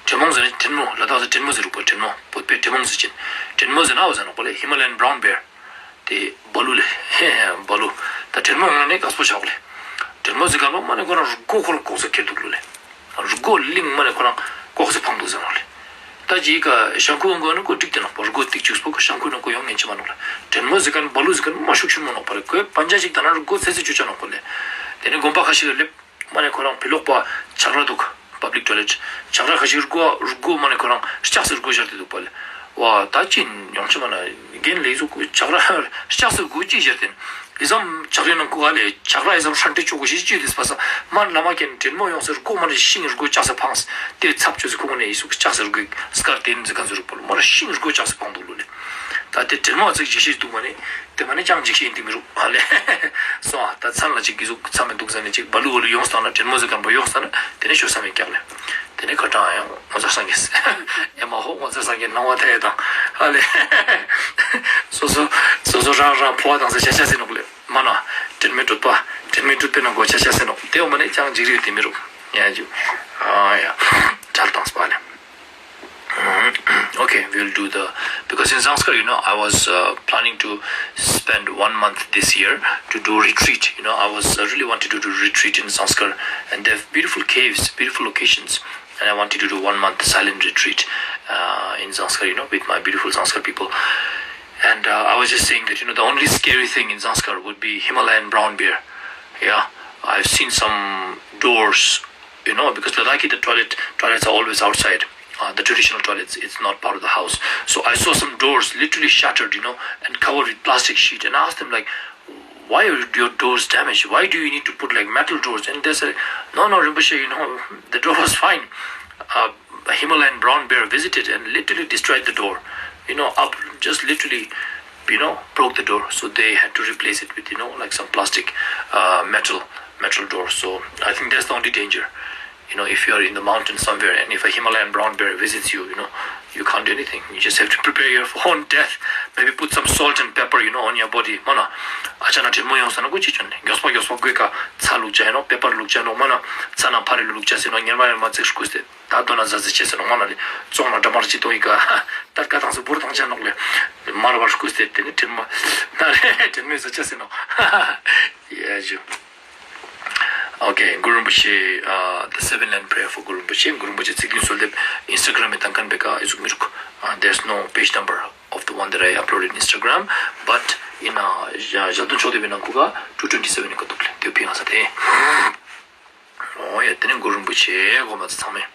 དྲེད་མོང་ཟེར་ན་དྲེད་མོང་ལ་དྭགས་ཟེར་དྲེད་མོང་ཟེར་རུག་པ་དྲེད་མོང་བོད་པའི་དྲེད་མོང་ཟེར་ཅན། དྲེད་མོང་ཟེར་ན་འོ་ཟེར་ནོག་པ་ལེ་Himalayan brown bear། དེ་བ་ལུ་ལེ། ཧེ་ཧེ་བ་ལུ། ད་དྲེད་མོང་ངང་ནས་དཀགས་པོ་ཆགས་ལེ། དྲེད་མོང་ཟེར་ག་ལོ་མ་ནི་ཁོ་རང་རུ་སྒོ་ཁོ་ཚོ་ཁྱེར་འདུག་ལོ་ལེ། རུ་སྒོ་གླིང་མ་ནི་ཁོ་རང་ལྐོག་ཟེར་འཕང་འདུག་ཟེར་ནོག་ལེ། ད་ཅི་ཡི་ག་ཤང་ཁུ་འོང་གོ་ནི་ཁོ་འགྲིག་དེ་ནོག་པ་རུ་སྒོ་ཏིག་བཅུག་སྤོ་ཁོ་ཤང་ཁུ་ནང་ཁོ་ཡོང་ངན་ཆེ་མ་ནོག་ལེ། དྲེད་མོང་ཟེར་ག་ནི་བ་ལུ་ཟེར་ག་ནི་མ་ཤུགས་ཤུགས་མ་ནོག་པ་ལེ་ཁོས་པན་ཇ་ཅིག་ད་ན་རུ་སྒོ་ཚེ་ཚེ་བཅུག་ཆ་ནོག་པ་ལེ། དེ་ནི་དགོན་པ་ཁ་ཤས་ལ་སླེབས། མ་ནི་ཁོ་རང་བི་ལོག་པ་ཆག་ར་འདུག་པབ་ལིག་ཊོའི་ལེཊ། ཆག་ར་ཁ་ཤས་སྒོ་སྒོ་མ་ནས་ཁོ་རང་ལྕགས་སེར་སྒོ་ཤར་ཏེ་འདུག་པ་ལས། ཝ་ད་ཅི་ཡོང་ཆི་མ་ན་རྒན་ལས་ཟུག་ཆག་ར་ལྕགས་སེར་སྒོ་ཅི་ཤར་ཏེ་ཡི་ཙམ་ཆག་རའི་ནང་ཁུ་ག་ལས་ཆག་ར་ཡི་ཙམ་ཧྲན་ཏེ་ཆོག་གོ་ཤི་ཅི་དེ་སྤ་ས་མ་ལ་མ་ཀན་དྲན་མོ་ཡོང་སེར་སྒོ་མ་ནས་ཤིང་སྒོ་ལྕགས་སེར་འཕངས་ཏེ་ཚབ་ཆོས་སི་ཁུ་གོ་ནས་ཡི་ཟུག་ལྕགས་སེར་སྒོ་སྐར་ཏེ་ནི་ཟི་ག་ཟུར་པོ་ལ་མ་ན་ཤིང་སྒོ་ལྕགས་སེར་འཕངས་འདུག་ལོ་ལས། ད་དེ་དྲན་མོ་ཚིག་ཇི་ཤེས་འདུག་མ་ནས། དེ་མ་ནི་ཅང་འཇིགས་ཤེས་ཡིན་དེ་མི་རུ་ཨ་ལེ། སོ་ཨ་ད་མཚན་ལ་ཅིག་གི་ཟུག་མཚམས་མི་འདུག་ཟེར་ནས་ཅིག་བ་ལུ་བ་ལུ་ཡོང་སྟངས་ན་དྲན་མོ་ཟེར་མཁན་པོ་ཡོང་སྟངས་ན་དེ་ནས་ཤོར་ས་མེད་ཀྱག་ལེ། དེ་ནས་ཁ་གྲང་ཡང་ངོ་མཚར་སངས་རྒྱས་ཨེ་མ་ཧོ་ངོ་མཚར་སངས་རྒྱས་སྣང་བ་མཐའ་ཡས་དང་ཨ་ལེ། སོ་སོ་སོ་སོ་རང་རང་འཕོ་བ་དང་ཟེར་བྱ་བྱ་ཟེར་ནོག་ལེ། མ་ན་དྲན་མེད་སྒྲུབ་པ་དྲན་མེད་སྒྲུབ་པའི་ནང་གོ་བྱ་བྱ་ཟེར་ནོག་དེ་འོ་མ་ནས་ཅང་འཇིགས་རིགས་དེ་མི་རུ་ཡ་ཇུ་ཨ་ཡ་གྲལ་དང་སྤ་ལེ། Okay, we'll do the, because in Zanskar, you know, I was uh, planning to spend one month this year to do retreat. You know, I was I really wanted to do retreat in Zanskar, and they have beautiful caves, beautiful locations, and I wanted to do one month silent retreat uh, in Zanskar, you know, with my beautiful Zanskar people. And uh, I was just saying that you know the only scary thing in Zanskar would be Himalayan brown bear. Yeah, I've seen some doors you know, because Ladakhi, the toilet toilets are always outside. Uh, the traditional toilets, it's not part of the house. So I saw some doors literally shattered, you know, and covered with plastic sheet. And I asked them, like, why are your doors damaged? Why do you need to put like metal doors? And they said, no, no, Rinpoche, you know, the door was fine. Uh, a Himalayan brown bear visited and literally destroyed the door. You know, up just literally you know, broke the door. So they had to replace it with, you know, like some plastic, uh, metal, metal door. So I think that's the only danger. You know, if you're in the mountain somewhere and if a Himalayan brown bear visits you, you know, you can't do anything. You just have to prepare your own death. Maybe put some salt and pepper, you know, on your body. མ་ན། ཨ་ཅག་ན་དྲིལ་མོ་ཡོང་ས་ན་གོ་ཅི་ཅོན། མགྱོགས་པ་མགྱོགས་པ་གོས་ཀ་ཚ་བླུགས་ཅ་ཡིན་ནོ། པེ་པར་བླུགས་ཅ་ཡིན་ནོ། མ་ན། ཚ་ན་ཕ་རི་ལུ་བླུགས་ཅ་ཟེར་ནོ། ཉེར་མ་ཉེར་མ་ཙིག་སྐུས་ཏེ། ད་དོ་ན་ཟ་ཟི་ཆེ་ཟེར་ནོ་མ་ན་ལེ། བཙོང་ན་འདྲ་མར་ཅི་ཏོ་ཡི་ག་ཏར་ཀ་དང་སུ་བུར་དང་ཆ་ནོག་ལེ། མར་བར་སྐུ་སྟེ་དེ་ནི་དྲན་མ་ན་རེ་དྲན་མོས་ཟ་ཆ་ཟེར་ནོ། ཡ་ཇུ། Okay, Guru Rinpoche, uh, the seven line prayer for Guru Rinpoche. Guru Rinpoche ཚིག་གི་སོལ་དེབ་Instagram མི་དང་ཁན་བེ་ཀ་ཨི་ཟུག་མི་རུག Uh, there's no page number of the one that I uploaded in Instagram, but in uh, ཞག་དུ་ཆོག་དེ་བེ་ནང་ཁུ་ག two twenty seven ནི་ཀ་འདུག་ལེ། དེ་ཕི་ཡང་ས་དེ། ཨོ་ཡ། དེ་ནས་གུ་རུ་རིན་པོ་ཆེ་གོ་མ་ཚང་མས་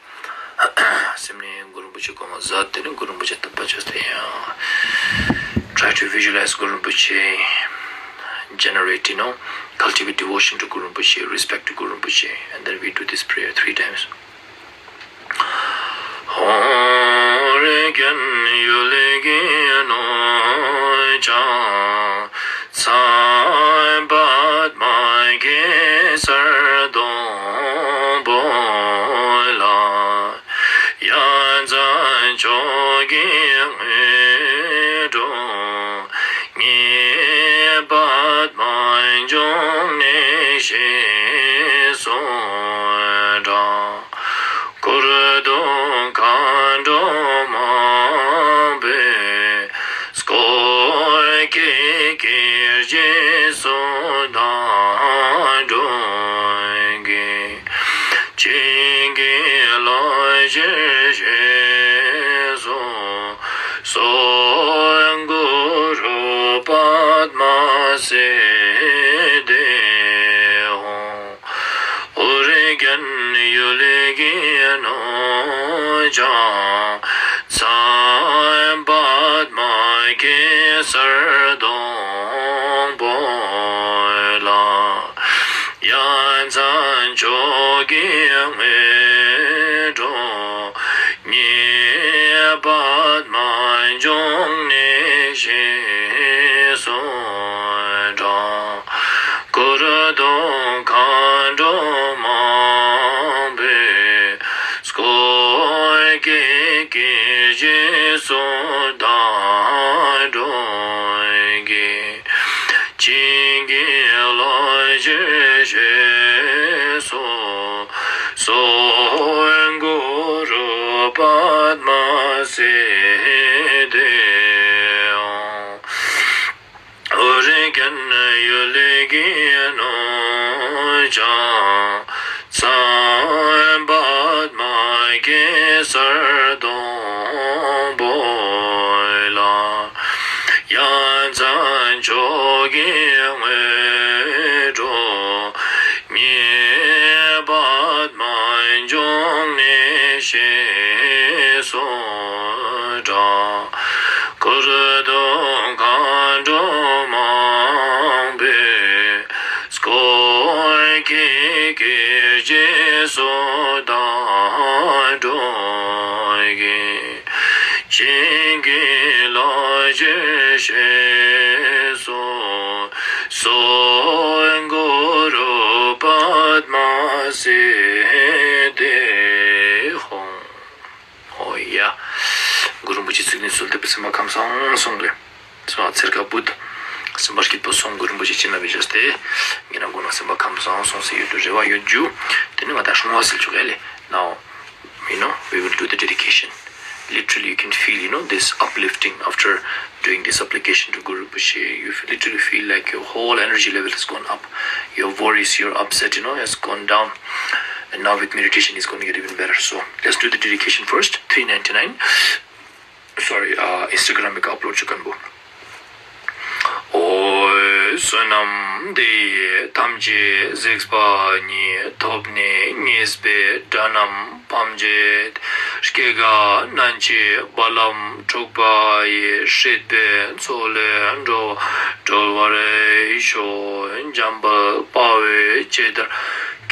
སེམས་ནས་གུ་རུ་རིན་པོ་ཆེ་གོ་མ་ཟ། དེ་ནས་གུ་རུ་རིན་པོ་ཆེ་བཏབ་པ་བྱས་ཏེ་ཡང་try to visualize གུ་རུ་རིན་པོ་ཆེ། Generate, you know, cultivate devotion to Guru Rinpoche, respect to Guru Rinpoche, and then we do this prayer three times. ཧོར་གན་ཡུལ་གྱི་ནོར་ཅང་། མཚན་པདྨ་གེ་སར་སྡོང་པོ་ལ། ཡ་མཚན་མཆོག་གི་དངོས་གྲུབ། ངེས་པདྨ་འབྱུང་གནས་ཞེས་གསོལ་བ་འདེབས། འཁོར་དང་མཁའ་འགྲོ་མང་པོས་བསྐོར་དགེ་དགེ་རྒྱས་སུ་བདག་སྒྲུབ་ཀྱིས། བྱིན་གྱིས་བརླབ་ཕྱིར་ཞེས་གསོལ། གསོལ་གུ་རུ་པདྨ་སིདྡྷི་ཧཱུྃ། ཧོར་གན་ཡུལ་གྱི་ནོར་ཅང་། མཚན་པདྨ་གེ་སར་སྡོང་པོ་ལ། ཡ་མཚན་མཆོག་གི་དངོས་གྲུབ། ངེས་པདྨ་འབྱུང་གནས་ཞེས་གསོལ་བ་འདེབས། འཁོར་དང་མཁའ་འགྲོ་མང་པོས་བསྐོར་དགེ་དགེ་རྒྱས་སུ་བདག་སྒྲུབ་ཀྱིས། བྱིན་གྱིས་བརླབ་ཕྱིར་ཞེས་གསོལ། གསོལ་གུ་རུ་པདྨ་སིདྡྷི་ཧཱུྃ། ཧོར་གན་ཡུལ་གྱི་ནོར་ཅང་། མཚན་པདྨ་གེ་སར་སྡོང་པོ་ལ། ཡ་མཚན་མཆོག་གི་དངོས་གྲུབ། ངེས་པདྨ་འབྱུང་ ཞེས་སོགས་གྲགས། འཁོར་དང་མཁའ་འགྲོ་མང་པོས་བསྐོར། ཀྱེ་ཀྱེ་ཞེས་སོགས་དང་སྒྲོགས་ཤིང་། བྱིན་གྱིས་རློབས་ཤིག་ཞེས་སོགས་སོགས། གུ་རུ་པདྨ་སིདྡྷི་ཧཱུྃ། ཨོ་ཡ། གུ་རུ་རིན་པོ་ཆེ་ཚིག་བདུན་གསོལ་འདེབས་པའི་སེམས་པ་ཁམས་བཟང་སོང་རེད། སོང་ཚེར་ཁ་བུད། སེམས་པ་སྐྱིད་པོ་སོང་། གུ་རུ་རིན་པོ་ཆེ་བྱིན་རླབས་བྱས་ཏེ། ངེད་རང་ངོ་ན་སེམས་པ་ཁམས་བཟང་སོང་ཟེར་ཡོད་དུ་རེ་བ་ཡོད་རྒྱུ། དེ་ནི་ང་ད་སྲུང་བ་སིལ་ཆོག་ཡ་ལེ། Now, you know, we will do the dedication. Literally, you can feel, you know, this uplifting after doing this application to Guru Rinpoche. You f- literally feel like your whole energy level has gone up. Your worries, your upset, you know, has gone down. And now with meditation, it's going to get even better. So let's do the dedication first. Three ninety nine. Sorry, uh, Instagram ལ་ཨབ་ལོཌ་བྱེད་མཁན་པོ། ཨོ། བསོད་ནམས་འདི་ཡིས་ཐམས་ཅད་གཟིགས་པ་ཉིད། ཐོབ་ནས་ཉེས་པའི་དགྲ་རྣམས་ཕམ་བྱས་ཏེ། སྐྱེ་རྒ་ན་འཆིའི་རྦ་རླབས་འཁྲུགས་པ་ཡི། སྲིད་པའི་མཚོ་ལས་འགྲོ་སྒྲོལ་བར་ཤོག། འཇམ་དཔལ་དཔའ་བོས་ཇི་ལྟར་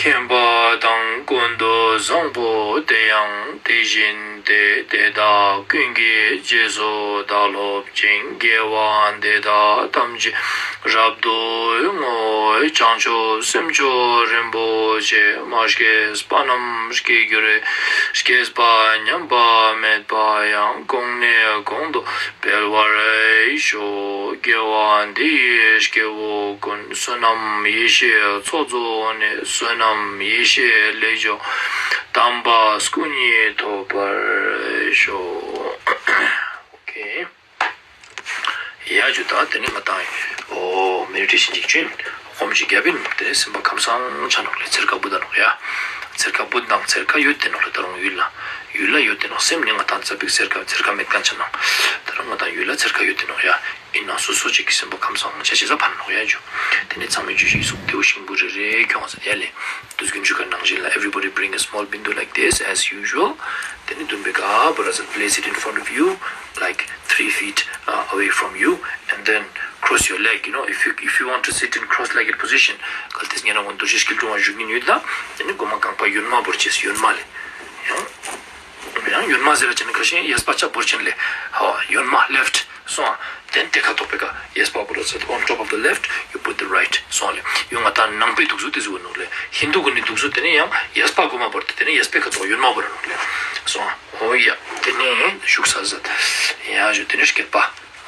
མཁྱེན་པ་དང་། ཀུན་ཏུ་བཟང་པོ་དེ་ཡང་དེ་བཞིན་ཏེ། དེ་དག་ཀུན་གྱི་རྗེས་སུ་བདག་སློབ་ཅིང་། དགེ་བ་འདི་དག་ཐམས་ཅད་རབ་ཏུ་བསྔོ། བྱང་ཆུབ་སེམས་མཆོག་རིན་པོ་ཆེ། མ་སྐྱེས་པ་རྣམས་སྐྱེ་འགྱུར་ཏེ། སྐྱེས་པ་ཉམས་པ་མེད་པ་ཡང་། གོང་ནས་གོང་དུ་འཕེལ་བར་ཤོག། དགེ་བ་འདི་ཡིས་སྐྱེ་བོ་ཀུན། བསོད་ནམས་ཡེ་ཤེས་ཚོགས་རྫོགས་ནས། བསོད་ནམས་ཡེ་ཤེས་ལས་བྱུང་དམ་པ་སྐུ་གཉིས་ཐོབ་པར་ཤོག། ཨོ་ཁེ། ཡ་ཇུ་ད་དེ་ནི་ང་དང་ཨོ་མེ་ཌི་ཊེ་ཤན་ཅིག་བྱིན། ཧོམ་ཅིག་བརྒྱབ་ཡིན། དེ་ནི་སེམས་པ་ཁམས་བཟང་ཆ་ནོག་ལེ། ཚེར་ཁ་བུད་ད་ནོག་ཡ། ཚེར་ཁ་བུད་དང་ཚེར་ཁ་ཡོད་དེ་ནོག་ལེ། ད་རུང་ཡུལ་ལ། ཡུལ་ལ་ཡོད་དེ་ནོག། སེམས་ནི་ང་དང་ཙ་པིག་ཚེར་ཁ་ཚེར་ཁ་མེད་མཁན་ཆ་ནོག། ད་རུང་ང་དང་ཡུལ་ལ་ཚེར་ཁ་ཡོད་དེ་ནོག་ཡ། ཡིན་ན་སོ་སོ་ཅིག་གི་སེམས་པ་ཁམས་བཟང་ཆ་ཤེས་ས་ཕན་ནོག་ཡ་ཇུ། དེ་ནི་ཚང་མས་ཇུ་ཞིག་གསུངས་ཏེ་འོ་ཤིང་བུ་རེ་རེ་ཁྱོང་ས་ཡ་ལེ། དུས་རྒྱུན་ཇུ་ག་ནང་བཞིན་ལ། Everybody bring a small bindu like this as usual. དེ་ནི་མདུན་པའི་ཀ་བུ་ར་ས། Place it in front of you, like three feet, uh, away from you, and then cross your leg. You know, if you, if you want to sit in cross-legged position, གལ་ཏེ་ཉེ་རང་ངོ་འདུ་ཤེས་སྐྱིལ་ཀྲུང་བ་བཞུགས་ཉིན་ཡོད་ད། དེ་ནི་མགོ་མ་རྐང་པ་གཡོན་མ་བོར་བྱས། གཡོན་མ་ལེ། ཡང་། ཡང་གཡོན་མ་ཟེར་ར་ཅན་ཁ་ཤས་གཡས་པ་ཆ་བོར་ཅན་ལེ། ཧོ། གཡོན་མ་left། སོང་ཨ། དེན་དེ་ཁ་ཐོག་པའི་ཀ་གཡས་པ་བོར་ཟེར། On top of the left, you put the right. སོང་ཨ་ལེ། ཡོང་ང་ད་ནང་པའི་འདུག་ཚུལ་དེ་ཟུག་ནོག་ལེ། ཧིན་དུ་གུན་ནི་འདུག་ཚུལ་དེ་ནི་ཡང་གཡས་པ་གོ་མ་བོར་ཏེ། དེ་ནི་གཡས་པའི་ཁ་ཐོག་གཡོན་མ་བོར་ནོག་ལེ། སོང་ཨ། ཧོ་ཡ། དེ་ནི་བཞུགས་ས་ཟེར། ཡ་ཞུ། དེ་ནི་སྐེད་པ།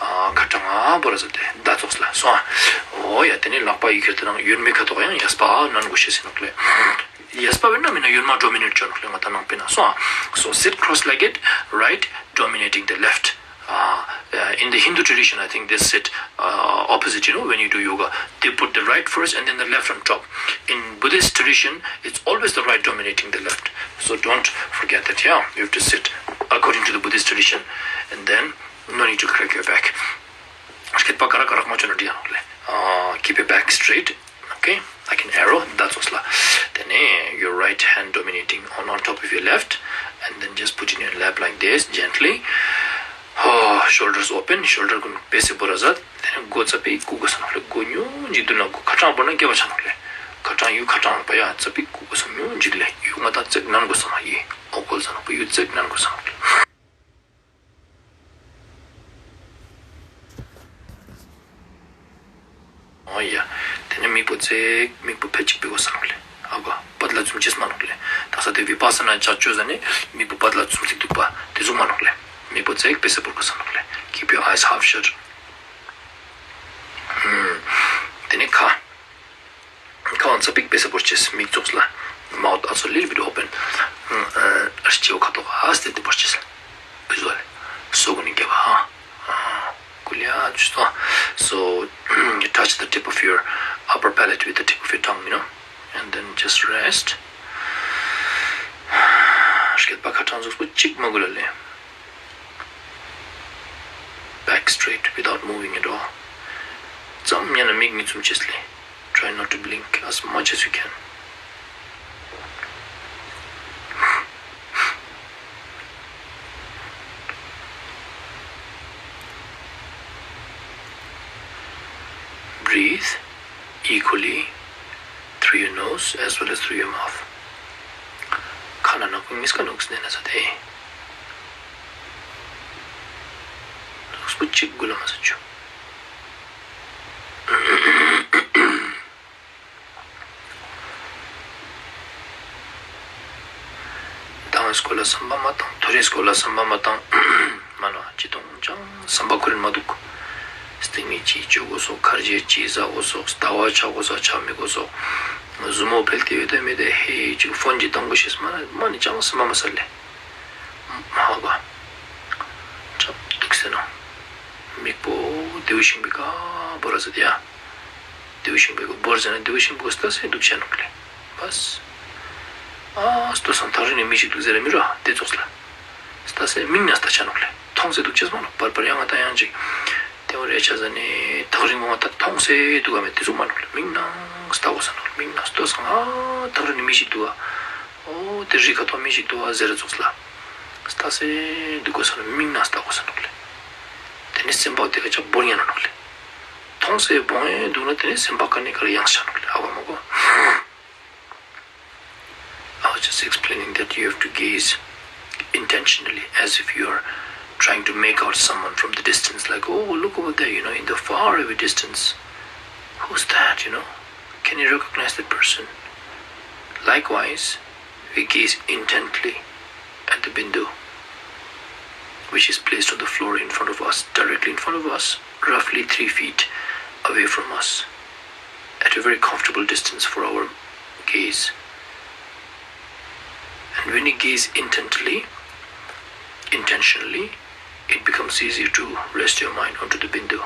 ཨ། ཁ་ཏྲང་ང་བོར་ཟེར་ཏེ་ད་ཙོགས་ལ། སོང་ཨ། ཧོ་ཡ། དེ་ནི་ལག་པ་ཡི་གེར་དེ་ནང་གཡོན་མའི་ཁ་ཐོག་ཡང་གཡས་པ་ནན་གོ་ཤེས་ཟེར་ནོག་ལེ། གཡས་པ་བེར་ན་མིན་ན་གཡོན་མ་dominate ཅོ་ནོག་ལེ། ང་ད་ནང་པེ་ན། སོང་ཨ། So sit cross-legged, right dominating the left. Uh, uh, in the Hindu tradition, I think they sit, uh, opposite, you know, when you do yoga. They put the right first and then the left on top. In Buddhist tradition, it's always the right dominating the left. So don't forget that, yeah. You have to sit according to the Buddhist tradition, and then no need to crack your back. སྐེད་པ་ཀ་རག་ཀ་རག་མ་ཅོ་ན་འགྲིག་ཡ་ནོག་ལེ། Uh, keep your back straight. Okay, like an arrow, that's what's la. Then eh, your right hand dominating on, on top of your left, and then just put in your lap like this, gently. Oh, shoulders open, shoulder ཀུན་པེ་སེ་བོར་ཟ། Then མགོ་ཙ་པིག་ཀུ་གོ་ས་ནོག་ལེ། མགོ་ཉུང་ཅིག་མདུན་ལ། མགོ་ཁ་ཏྲང་བོར་ན་སྐེད་པ་ཆ་ནོག་ལེ། ཁ་ཏྲང་ཡུ་ཁ་ཏྲང་པ་ཡ་ཙ་པིག་ཀུ་གོ་ས་ཉུང་ཅིག་ལེ། ཡུ་ང་ད་ཙིག་ནན་གོ་ས་ན་ཡི། ཨོ་གོལ་ས་ནོག་པ་ཡུ་ཙིག་ནན་གོ་ས་ནོག་ལེ། ཨོ་ཡ། དེ་ནས་མིག་པོ་ཙིག་མིག་པོ་ཕལ་ཅིག་པེ་གོ་ས་ནོག་ལེ། ཨ་གོ་པད་ལ་ཙུམ་ཅེས་མ་ནོག་ལེ། ད་ས་དེ་བི་པ་ས་ན་ཅ་ཅོ་ཟ་ནས་མིག་པོ་པད་ལ་ཙུམ་ཅིག་འདུག་པ་དེ་ཙུག་མ་ནོག་ལེ། མིག་པོ་ཙིག་པེ་སེ་བོར་གོ་ས་ནོག་ལེ། Keep your eyes half shut. ཨུམ། དེ་ནས་ཁ། ཁ་བ་ཙ་པིག་པེ་སེ་བོར་ཅེས། མིག་ཙོགས་ལ། Mouth also little bit open. ཨུམ། ཨ་སྤྱི་བོ་ཁ་ཐོག་ཨ་སྟེ་དེ་བོར་ཅེས། བི་ཇུ་ཨལ། སོ་གུ་ནི་རྒྱབ་ཨ། ཨ། ཀུ་ལི་ཨ་ཅུ་སོ། So, you touch the tip of your upper palate with the tip of your tongue, you know, and then just rest. སྐེད་པ་ཁ་ཏྲང་ཟུག་པོ་གཅིག་མ་གུ་ལ་ལེ། Back straight without moving at all. ཙམ་ཉན་ན་མིག་མི་ཙུམ་ཅེས་ལེ། Try not to blink as much as you can. Breathe equally through your nose as well as through your mouth. ཁ་ལ་ནག་པོ་མིས་ཀ་ནུགས་ནས་ན་ས་དེ། ནུགས་པོ་གཅིག་དགུ་ལ་མ་ས་ཆུ། དང་སྐོར་ལ་བསམ་པ་མ་བཏང་། ཐོ་རེ་སྐོར་ལ་བསམ་པ་མ་བཏང་། མ་ན་ཅི་གཏོང་ཅང་བསམ་པ་ཁུར་མ་འདུག་སྟེང་ནས་ཅི་བཅོ་དགོས་སོགས། ཁར་རྗེས་ཅི་ཟ་དགོས་སོགས། ལྟ་བ་ཆགས་དགོས་སོགས་ཆགས་མི་དགོས་སོགས། ཟུར་མོ་ཕེལ་ཏེ་ཡོད་དེ་མེད་དེ་ཧེ་ཅིག་ཕོན་ཅི་གཏོང་དགོས་ཤེས་མ་ན་མ་ནི་ཅང་བསམ་པ་མ་ཟ་ལེ། མ་ཧ་ག་ཅབ་འདུག་ཟེར་ན། མིག་པོ་དེའུ་ཤིང་པའི་ཀ་བོ་ར་ཟེར་དེ་ཡ། དེའུ་ཤིང་པའི་ཀ་བོར་ཟེར་ན་དེའུ་ཤིང་པོ་ལྟ་སེ་འདུག་བྱ་ནོག་ལེ། བས། ཨ་ལྟོས་སང་ཐག་རིང་ནས་མི་ཞིག་འདུག་ཟེར་ར་མི་ར་དེ་ཙོགས་ལ། ལྟ་སེ་མིག་ན་ལྟ་བྱ་ནོག་ལེ། མཐོང་སེ་འདུག་ཅེས་མ་ནོག་པར་པར་ཡང་ང་ད་ཡང་ཅིག་དེ་བ་རེ་ཆ་ཟ་ནས་ཐག་རིང་བ་ང་ད་མཐོང་སེ་འདུག་ག་མེད་དེ་ཙོགས་མ་ནོག་ལེ། མིག་ན་ལྟ་དགོས་ས་ནོག་ལེ། མིག་ན་ལྟོས་སང་ཨ་ཐག་རིང་ནས་མི་ཞིག་འདུག་ག་ཨོ་དེ་རི་ཁ་ཐོག་མི་ཞིག་འདུག་ག་ཟེར་ར་ཙོགས་ལ། ལྟ་སེ་འདུག་དགོས་ས་ནོག་མིག་ན་ལྟ་དགོས་ས་ནོག་ལེ། དེ་ནས་སེམས་པ་དེ་ག་ཅག་བོར་ཉན་ནོག་ལེ། མཐོང་སེ་བོང་ཡས་འདུག་ན་དེ་ནས་སེམས་པ་ཀ་ནས་ཀར་ཡང་ཤ་ནོག་ལེ། ཨ་བ་མ་གོ I was just explaining that you have to gaze intentionally as if you're trying to make out someone from the distance, like, oh, look over there, you know, in the far away distance. Who's that, you know? Can you recognize that person? Likewise, we gaze intently at the bindu, which is placed on the floor in front of us, directly in front of us, roughly three feet away from us, at a very comfortable distance for our gaze. And when you gaze intently, intentionally, it becomes easier to rest your mind onto the bindu.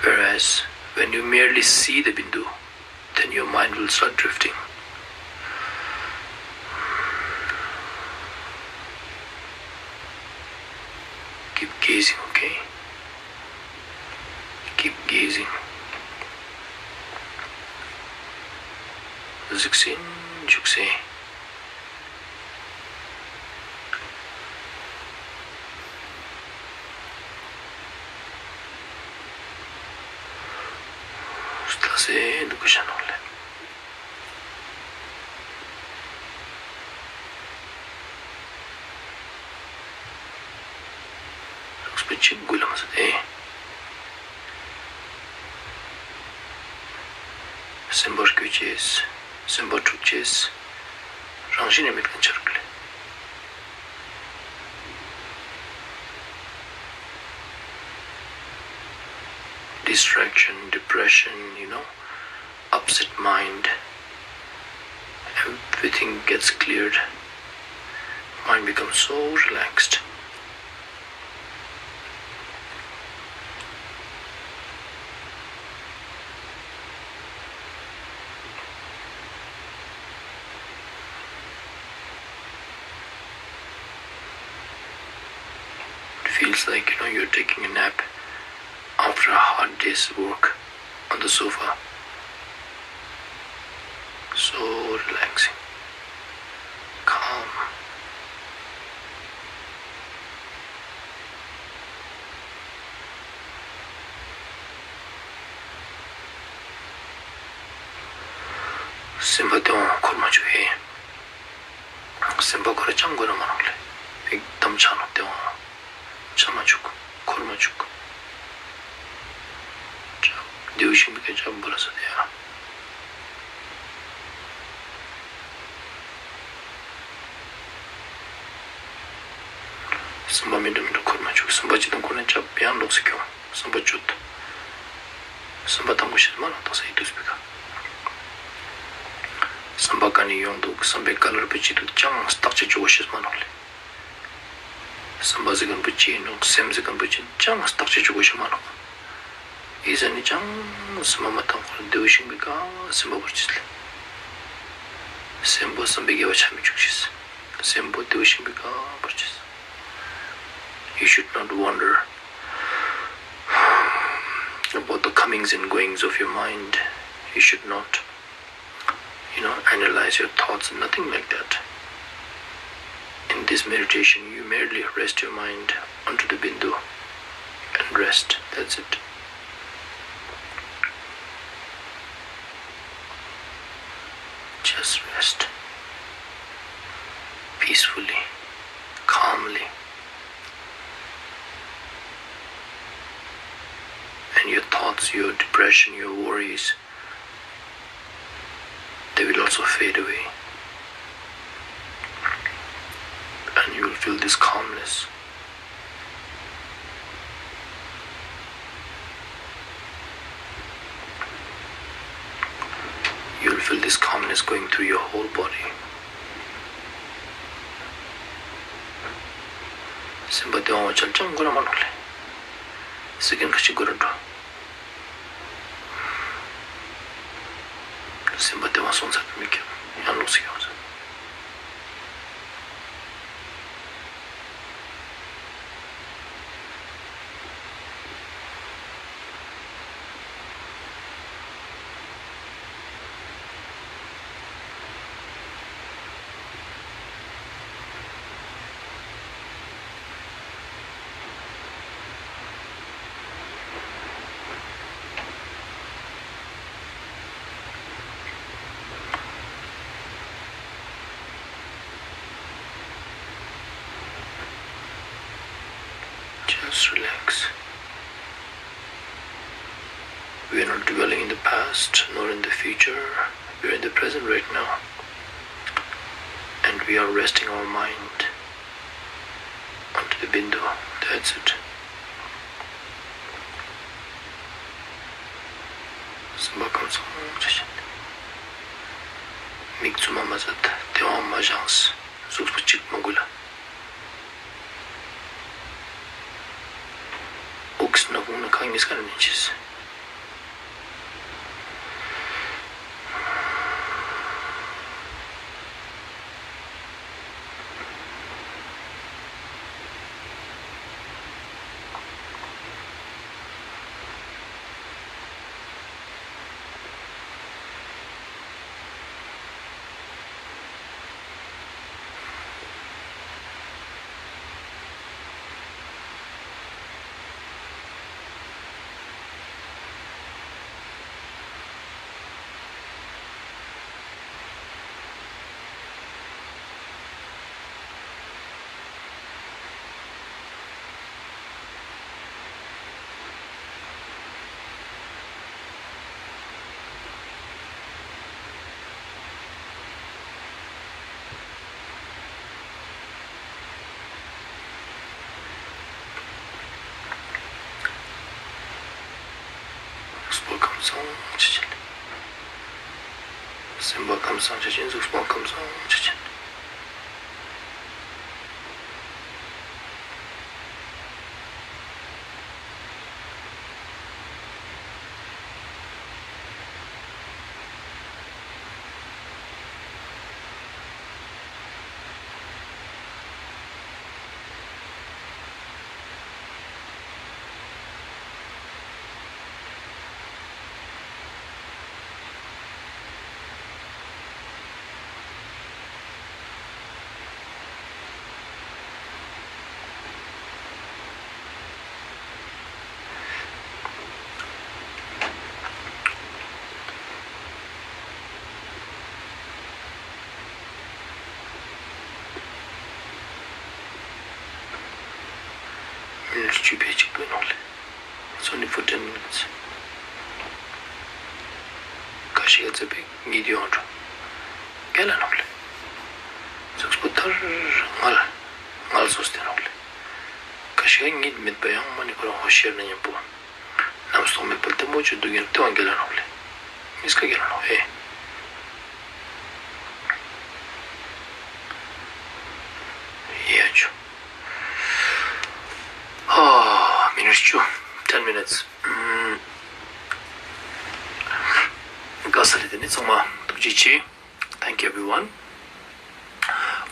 Whereas when you merely see the bindu, then your mind will start drifting. Keep gazing, okay? Keep gazing. གཟིགས་སེ་འཇུག་སེ། ལྟ་སེ་འདུག་གི་བྱ་ནོག་ལེ། ལུགས་པོ་གཅིག་དགུ་ལ་མ་ཟད་དེ། སེམས་པ་སྐྱོ་ཅེས། སེམས་པ་འཁྲུག་ཅེས། རང་བཞིན་ནས་མེད་མཁན་ཆགས་རེད། Distraction, depression, you know, upset mind, everything gets cleared. Mind becomes so relaxed. It feels like, you know, you're taking a nap after a hard day's work on the sofa. So relaxing, calm. སེམས་པ་དེ་འོང་འཁོར་མ་བཅུག་ཧེ། སེམས་པ་ཁོ་ར་ཅང་དགོས་ན་མ་རུང་ལེ། ཨེག་དམ་ཆགས་ན་དེ་འོང་། ཆ་མ་བཅུག་འཁོར་མ་བཅུག་ལྡེའུ་ཤིང་གི་སྐད་ཆ་འབུ་ལ་ས་དེ་ཡ། སེམས་པ་མི་འདྲ་མི་འདྲ་འཁོར་མ་བཅུག་སེམས་པ་ཅི་དང་འཁོར་ན་ཅབ་ཡང་ལོག་སི་ཁྱོང་། སེམས་པ་བཅུད། སེམས་པ་དང་པོ་ཤེས་མ་ལ་དག་ས་ཡི་དུས་སྤེལ་ག་བསམ་པ་ག་ནས་ཡོང་འདུག་བསམ་པའི་ཀ་ལར་པོ་ཅི་འདུག་ཅང་བརྟག་དཔྱད་བཅུག་གོ་ཤེས་མ་ནོག་ལེ། བསམ་པ་ཟེར་མཁན་པོ་ཅི་ཡིན་ནོག་སེམས་ཟེར་མཁན་པོ་ཅི་ཅང་བརྟག་དཔྱད་བཅུག་གོ་ཤེས་མ་ནོག་ཨི་ཟ་ནི་ཅང་སེམས་པ་མ་བཏང་ཁོ་ལ་ལྡེའུ་ཤིང་པའི་ཀ་སེམས་པ་བོར་ཅེས་ལེ། སེམས་པོ་བསམ་པའི་དགེ་བ་ཆ་མི་བཅུག་ཤེས། སེམས་པོ་ལྡེའུ་ཤིང་པའི་ཀ་བོར་ཅེས། You should not wonder about the comings and goings of your mind. You should not, you know, analyze your thoughts, nothing like that. In this meditation, you merely rest your mind onto the bindu and rest. That's it. rest peacefully, calmly. And your thoughts, your depression, your worries, they will also fade away. And you will feel this calmness. You will feel this calmness going through your whole body. སེམས་པ་བདེ་བ་འོ་ཅལ་ཅང་དགོས་ར་མ་ནོག་ལེ། སེ་ཀན་ཁ་ཅིག་དགོས་ར་འགྲོ། སེམས་པ་བདེ་བ་སོང་ཚར་བའི་མིག་གིས་ཡང་ལོག་སྲིད་ཡོང་ཟེར། Just relax. We are not dwelling in the past nor in the future. We are in the present right now. And we are resting our mind onto the window. That's it. སེམས་པ་ཁམས་སངས་བྱས་ཤིང་། མིག་བཙུམ་མ་མ་ཟད་དེ་བ་མ་བཞེངས། གཟུགས་པོ་གཅིག་མ་འགུལ་ལ། དབུགས་ནག་ཁུང་ནས་ཁ་གཉིས་ཀ་ནས་ནས་ཕྱིས། གཟུགས་པོ་ཁམས་སངས་བྱེད་ཅིང་། སེམས་པ་ཁམས་སངས་བྱེད་ཅིང་། གཟུགས་པོ་ཁམས་སངས་བྱེད་ཅིང་། མི་ནིཊ་བཅུ་པའི་གཅིག་པོའི་ནང་ལ། It's only for ten minutes. ཁ་ཤས་ཀྱིས་བཙལ་བའི་གཉིད་ཡོང་འགྲོ། རྒན་ལ་ནོག་ལེ། གཟུགས་པོ་ཐར་ངལ་ངལ་གསོ་སྟེ་ནོག་ལེ། ཁ་ཤས་ཀྱིས་གཉིད་མེད་པ་ཡང་མ་ནི་ཁོ་རང་ཧོ་ཤེར་ན་མཉམ་པོ། རྣམ་རྟོག་མེད་པར་བརྟན་པོ་བྱས་འདུག་ཡང་ལྟེ་བ་འགེལ་ལ་ནོག་ལེ། མིས་ཀ་འགེལ་ལ་ནོག་ཧེ། ཡ་ཆུ། ཨ། མི་ནིཊ་བཅུ། ten minutes. ཨམ། དགའ་ས་རེད། དེ་ནི་ཚང་མ་ཐུགས་རྗེ་ཆེ། Thank you everyone.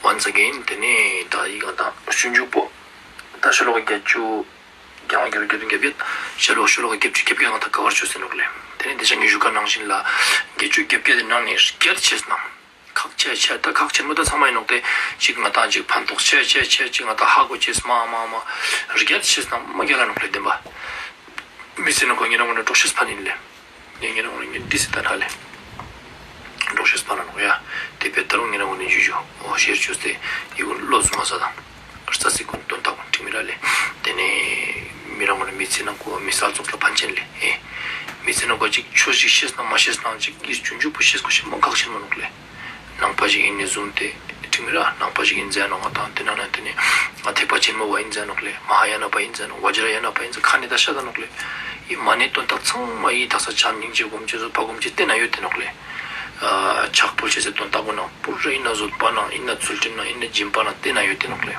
Once again. དེ་ནི་ད་ཡིག་ང་དང་ཞུ་མཇུག་པོ། ད་ཤོ་ལོ་ཀ་བརྒྱད་ཅུ། རྒྱལ་དབང་གི་རུ་བརྒྱད་དོན་བརྒྱད་ཡོད། ཤོ་ལོ་ཀ་ཤོ་ལོ་ཀ་བརྒྱད་ཅུ་བརྒྱད་བརྒྱ་ང་ད་ག་བར་བཅུ་ཟེར་ནོག་ལེ། དེ་ནས་དེ་ཆ་ངས་ཞུ་ཁ་ནང་བཞིན་ལ་བརྒྱད་ཅུ་བརྒྱད་བརྒྱ་དེ་ནང་ནས་བརྒྱད་ཆེས་ནང་ཁག་ཆེ་ཆེ་ད་ཁག་ཆེན་མོ་ད་ཚང་མ་ཡིན་ནོག་དེ་ཅིག་ང་ད་ཅིག་ཕན་ཐོགས་ཆེ་ཆེ་ཆེ་ཅིག་ང་ད་ཧ་གོ་ཆེས་མ་མ་མ་བརྒྱད་ཆེས་ནང་མ་རྒྱལ་ལ་ནོག་ལེ་བདེན་པ། མི་ཟེར་ན་ཁོ་ངེད་ནང་ངོ་ནས་འགྲོ་ཤེས་ཕན་ཡིན་ལེ། ངས་ངེད་ནང་ངོ་ནས་ངས་འདི་ཟེར་ད་ཧ་ལེ། འགྲོ་ཤེས་ཕན་ལ་ནོག་ཡ། དེ་བས་ད་རུང་ངེད་རང་ངོས་ནས་ཇུ་ཇུ་ཨོ་ཤེར་བྱོས་ཏེ་ཡི་གུ་བློ་བཟུང་མ་ས་དང་། རྩ་ཚིག་ཀུན་དོན་དག་ཀུན་འགྲིག་མི་ར་ལེ། དེ་ནས་མི་རང་ངོས་ནས་མི་ཚེ་ནང་ཁོ་མི་སལ་ཙོགས་ལ་ཕན་ཆེན་ལེ། ཨེ། མི་ཚེ་ནང་ཁོ་ཅིག་ཆོས་ཅིག་ཤེས་ན་མ་ཤེས་ན་ཅིག་ཡིད་ཆུང་ཆུང་པོ་ཤེས་དགོས་ཤེས་མ་ཁག་ཆེན་མོ་ནོག་ལེ། ནང་པ་ཞིག་ཡིན་ནས་བཟུང་སྟེ་འགྲིག་མི་ར། ནང་པ་ཞིག་ཡིན་ཟེར་ནོག་ང་དང་དེ་ནང་ན་དེ་ནས་ང་ཐེག་པ་ཆེན་མོ་བ་ཡིན་ཟེར་ནོག་ལེ། མ་ཧཱ་ཡ་ན་པ་ཡིན་ཟེར་ནོག་བཛྲ་ཡ་ན་པ་ཡིན་ཟེར་ཁ་ནས་ད་ཤ་ད་ནོག་ལེ། ཡི་མ་ནས་དོན་དག་ཚང་མ་ཡི་དག་ས་བྱམས་སྙིང་རྗེ་སྒོམ་ཆེན་བཟོད་པ་སྒོམ་ཆེན་བསྟན་ན་ཡོད་དེ་ནོག་ལེ། ཕྱག་ཕུལ་བྱེད་སའི་དོན་དག་པོ་ནང་པུ་ར་ཡིན་ན་བཟོད་པ་ནང་ཡིན་ན་ཚུལ་ཁྲིམས་ནང་ཡིན་ན་སྦྱིན་པ་ནང་བསྟན་ན་ཡོད་དེ་ནོག་ལེ།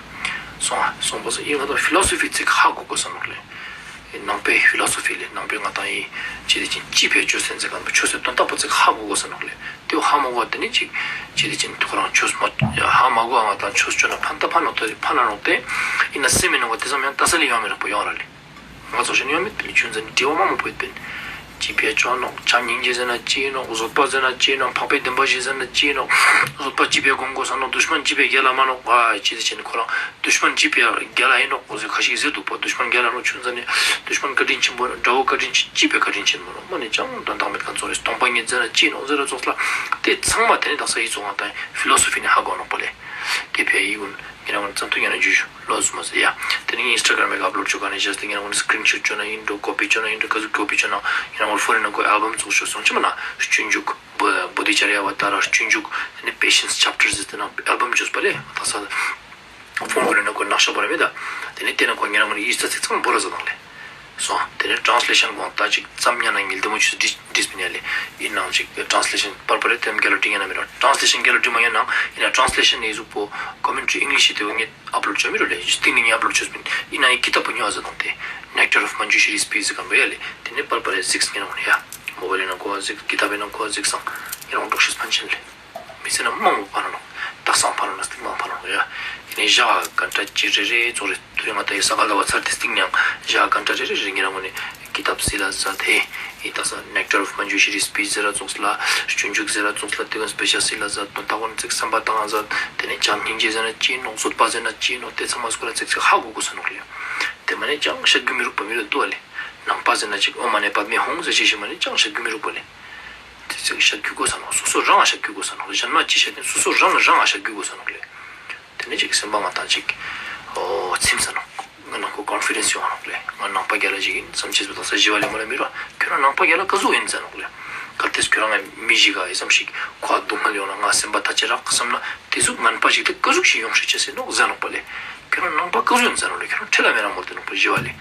སོང་ཨ་སོང་པ་སོང་ཡིན་ང་དང་ཕི་ལོ་སོ་ཕི་ཚིག་ཧ་གོ་དགོས་ས་ནོག་ལེ། ནང་པའི་ཕི་ལོ་སོ་ཕི་ལེ། ནང་པའི་ང་དང་ཡི་ཅི་དེ་ཅིན་ཅི་ཕའི་ཆོས་སེམས་ཚེ་གང་པོ་ཆོས་སེ་དོན་དག་པོ་ཚིག་ཧ་གོ་དགོས་ས་ནོག་ལེ། དེ་ཧ་མ་གོ་བ་དེ་ནི་ཅིག་ཅི་དེ་ཅིན་ཐུགས་རང་ཆོས་མ་ཧ་མ་གོ་ང་དང་ཆོས་ཆོས་ན་ཕན་ད་ཕན་ནོག་དེ་ཕན་ན་ནོག་དེ་ཡིན་ན་སེམས་མི་ནང་གོ་དེ་ཙམ་ཡང་ད་ས་ལེ་ཡོང་མི་རག་པོ་ཡོང་ར་ལེ། ང་ཚོ་ཞིག་ཡོད་མེད་པའི་ཆུན་ཙམ་དྲི་བ་མང་པོ་ཡོད་པས། ཅི་ཕའི་ཆོས་ནོག་བྱམས་སྙིང་རྗེ་ཟེར་ན་ཅི་ནོག་བཟོད་པ་ཟེར་ན་ཅི་ནོག་འཕགས་པའི་བདེན་པ་བཞི་ཟེར་ན་ཅི་ནོག་བཟོད་པ་ཅི་ཕའི་སྒོམ་དགོས་ས་ནོག་དུཤ་མན་ཅི་ཕའི་རྒྱལ་ལ་མ་ནོག་ཨ་ཅི་དེ་ཅན་ཁོ་རང་དུཤ་མན་ཅི་ཕའི་རྒྱལ་ལ་ཡིན་ནོག་འོ་ཟེར་ཁ་ཤས་ཟེར་འདུག་པ། དུཤ་མན་རྒྱལ་ལ་ནོག་ཆུན་ཙམ་ནས་དུཤ་མན་བཀའ་དྲིན་ཆེན་པོ་དགྲ་བོ་བཀའ་དྲིན་ཆེན་ཅི་ཕའི་བཀའ་དྲིན་ཆེན་པོ་ནོག་མ་ནི་ཅང་དོན་དག་མེད་ཁ་ཚོ་རེད། སྟོང་པ་ཉིད་ཟེར་ན་ཅི་ནོག་ཟེར་ར་ཙོགས་ལ་དེ་ཚང་མ་དེ་ནི་དག་ས་ཡི་ཚོ་ང་དང་ཕི་ལོ་སོ་ཕི་ནས་ཧ་གོ་ནོག་པ་ལེ། དེ་ཕའི་ཡི་གུན་ངེད་རང་ཚོ་ཙམ་ཐུག་ཡང་ན་ཇུ་ཇུ་ལོ་སུ་མ་ཟེར་ཡ། དེ་ནི་ཨིན་སི་ཊ་གྷ་རམ་གི་ཨབ་ལོཌ་བྱོས་ག་ནས་བྱས་ཏེ་ངེད་རང་ཚོ་སི་ཀི་རིན་ཤོཊ་བྱོས་ན་ཡིན་འགྲོ། ཀོ་པི་བྱོས་ན་ཡིན་འགྲོ། ག་ཟུག་ཀོ་པི་བྱོས་ན་ངེད་རང་ཚོ་ཕོན་ནང་ཁོ་ཨལ་བམ་བཙུགས་ཤོག་སོང་ཅི་མ་ན་སྤྱོད་འཇུག་བོ་དྷི་ཙར་ཡ་བ་ཏཱ་ར་སྤྱོད་འཇུག་དེ་ནི་པེ་ཤན་སི་ཆེབ་ཊར་ཟེར་ཏེ་ན་ཨལ་བམ་བྱོས་པ་ལེ། ད་ས་ཕོན་ཁོ་རེ་ན་ཁོ་ནག་ཤོག་པ་རེ་མེད་ད། དེ་ནི་དེ་ན་ཁོ་ངེད་རང་ཚོ་ཡིག་ཚ་ཚིག་ཚང་བོ་ར་ཟ་དང་ལེ། སོང་། དེ་ནས་ཊ་རན་སི་ལེ་ཤན་དགོངས་དག་ཅིག་ཙམ་ཉན་ན་ཉིལ་བདེ་མོ་ཆུ་འདྲིས་འདྲིས་པ་ཉན་ལེ། ཡིན་ནང་ཅིག་ཊ་རན་སི་ལེ་ཤན་པར་པར་རེ་དེམ་རྒྱལ་ལ་འབྲི་ཉན་ན་མི་རོ། ཊ་རན་སི་ལེ་ཤན་རྒྱལ་ལ་འབྲི་མ་ཉན་ནང་ཡིན་ན་ཊ་རན་སི་ལེ་ཤན་ནས་ཡི་གཟུགས་པོ་ཀོ་མེན་ཊ་རི་ཨིང་ལིཤ་དེ་བོ་ངས་ཨབ་ལོཌ་བྱ་མི་རོ་ལེ། སྟིང་ནས་ངས་ཨབ་ལོཌ་བྱས་པིན་ཡིན་ན་ཡི་ཀི་ཏབ་པོ་ཉོ་ཟ་དང་དེ་Nectar of Manjushri Speech ཟེར་གམ་རེ་ཡ་ལེ། དེ་ནས་པར་པར་རེ་གཟིགས་ཉན་ནང་ཡ། མོ་བལ་ནང་གོ་གཟིགས་ཀི་ཏབ་པའི་ནང་གོ་གཟིགས་སང་ཡིན་ནང་འགྲོགས་ཤེས་ཕན་ཆེན་ལེ། མི་ཚེ་ན་མང་པོ་ཕར་ནོ། དག་སང་ཕར་ནོ་སྟིང་མང་ཕར་ནོ་ཡ། ཡིན་ནའི་ཞག་ག་འདྲ་ཅི་རེ་རེ་ཚོ་རེ་དུ་རེ་ང་ད་ཡི་ས་ག་ཟླ་བ་ཚར་ཏེ་སྟིང་ནང་ཞག་ག་འདྲ་རེ་རེ་རེ་ངེད་རང་ངོས་ནས་ཀི་ཏབ་སི་ལ་ཟ་དེ་ཡི་དག་ས་Nectar of Manjushri Speech ཟེར་ར་ཙོགས་ལ་སྤྱོད་འཇུག་ཟེར་ར་ཙོགས་ལ་དེ་བན་སྤེ་ཤལ་སི་ལ་ཟ་དོན་དག་ཀུན་ཚིག་བསམ་པ་བཏང་ཟ་དེ་ནས་བྱམས་སྙིང་རྗེ་ཟེར་ན་ཅི་ནོག་བཟོད་པ་ཟེར་ན་ཅི་ནོག་དེ་ཚང་མ་སྐོར་ལ་ཚིག་ཚིག་ཧ་གོ་གོ་ས་ནོག་ལེ། དེ་མ་ནས་ཅང་བཤད་རྒྱུ་མི་རུག་པ་མི་རུ་འདུག་ཨ་ལེ། ནང་པ་ཟེར་ན་ཅིག་ཨོཾ་མ་ཎི་པདྨེ་ཧཱུྃ་ཟེར་ཤེས་ཤེས་མ་ནས་ཅང་བཤད་རྒྱུ་མི་རུག་པ་ལེ། དེ་ཚིག་བཤད་རྒྱུ་དགོས་ས་ནོག་སོ་སོ་རང་ང་བཤད་རྒྱུ་དགོས་ས་ནོག་གཞན་མ་ཅི་བཤད་དེ་སོ་སོ་རང་རང་ང་བཤད་རྒྱུ་དགོས་ས་ནོག་ལེ། དེ་ནས་ཅིག་སེམས་པ་ང་དང་ཅིག་ཨོ་ཚིམ་ས་ནོག་ང་ནང་ཁོ་ཀོན་ཕི་ཌེན་སི་ཡོང་ནོག་ལེ། ང་ནང་པ་རྒྱ་ལ་ཞིག་ཡིན་བསམ་ཅེས་པ་དང་ས་ཞི་བ་ལེ་མོ་ལ་མི་རོ། ཁྱོད་རང་ནང་པ་རྒྱ་ལ་ག་ཟུག་ཡིན་ཟེར་ནོག་ལེ། གལ་ཏེ་ཁྱོད་རང་ང་མི་ཞིག་ག་ཡི་བསམ་ཞིག་ཁོ་སྡུག་བསྔལ་ཡོང་ན་ང་སེམས་པ་ཐ་ཆད་རག་བསམ་ན་དེ་ཟུག་ངན་པ་ཞིག་དེ་ག་ཟུག་ཞིག་ཡོང་ཤེས་ཅེས་ཟེར་ནོག་ཟེར་ནོག་པ་ལེ། ཁྱོད་རང་ནང་པ་ག་ཟུག་ཡིན་ཟེར་ནོག་ལེ། ཁྱོད་རང་ཁྲེལ་ལ་མེད་རང་མོ་དེ་ནོག་པ་ཞི་བ་ལེ།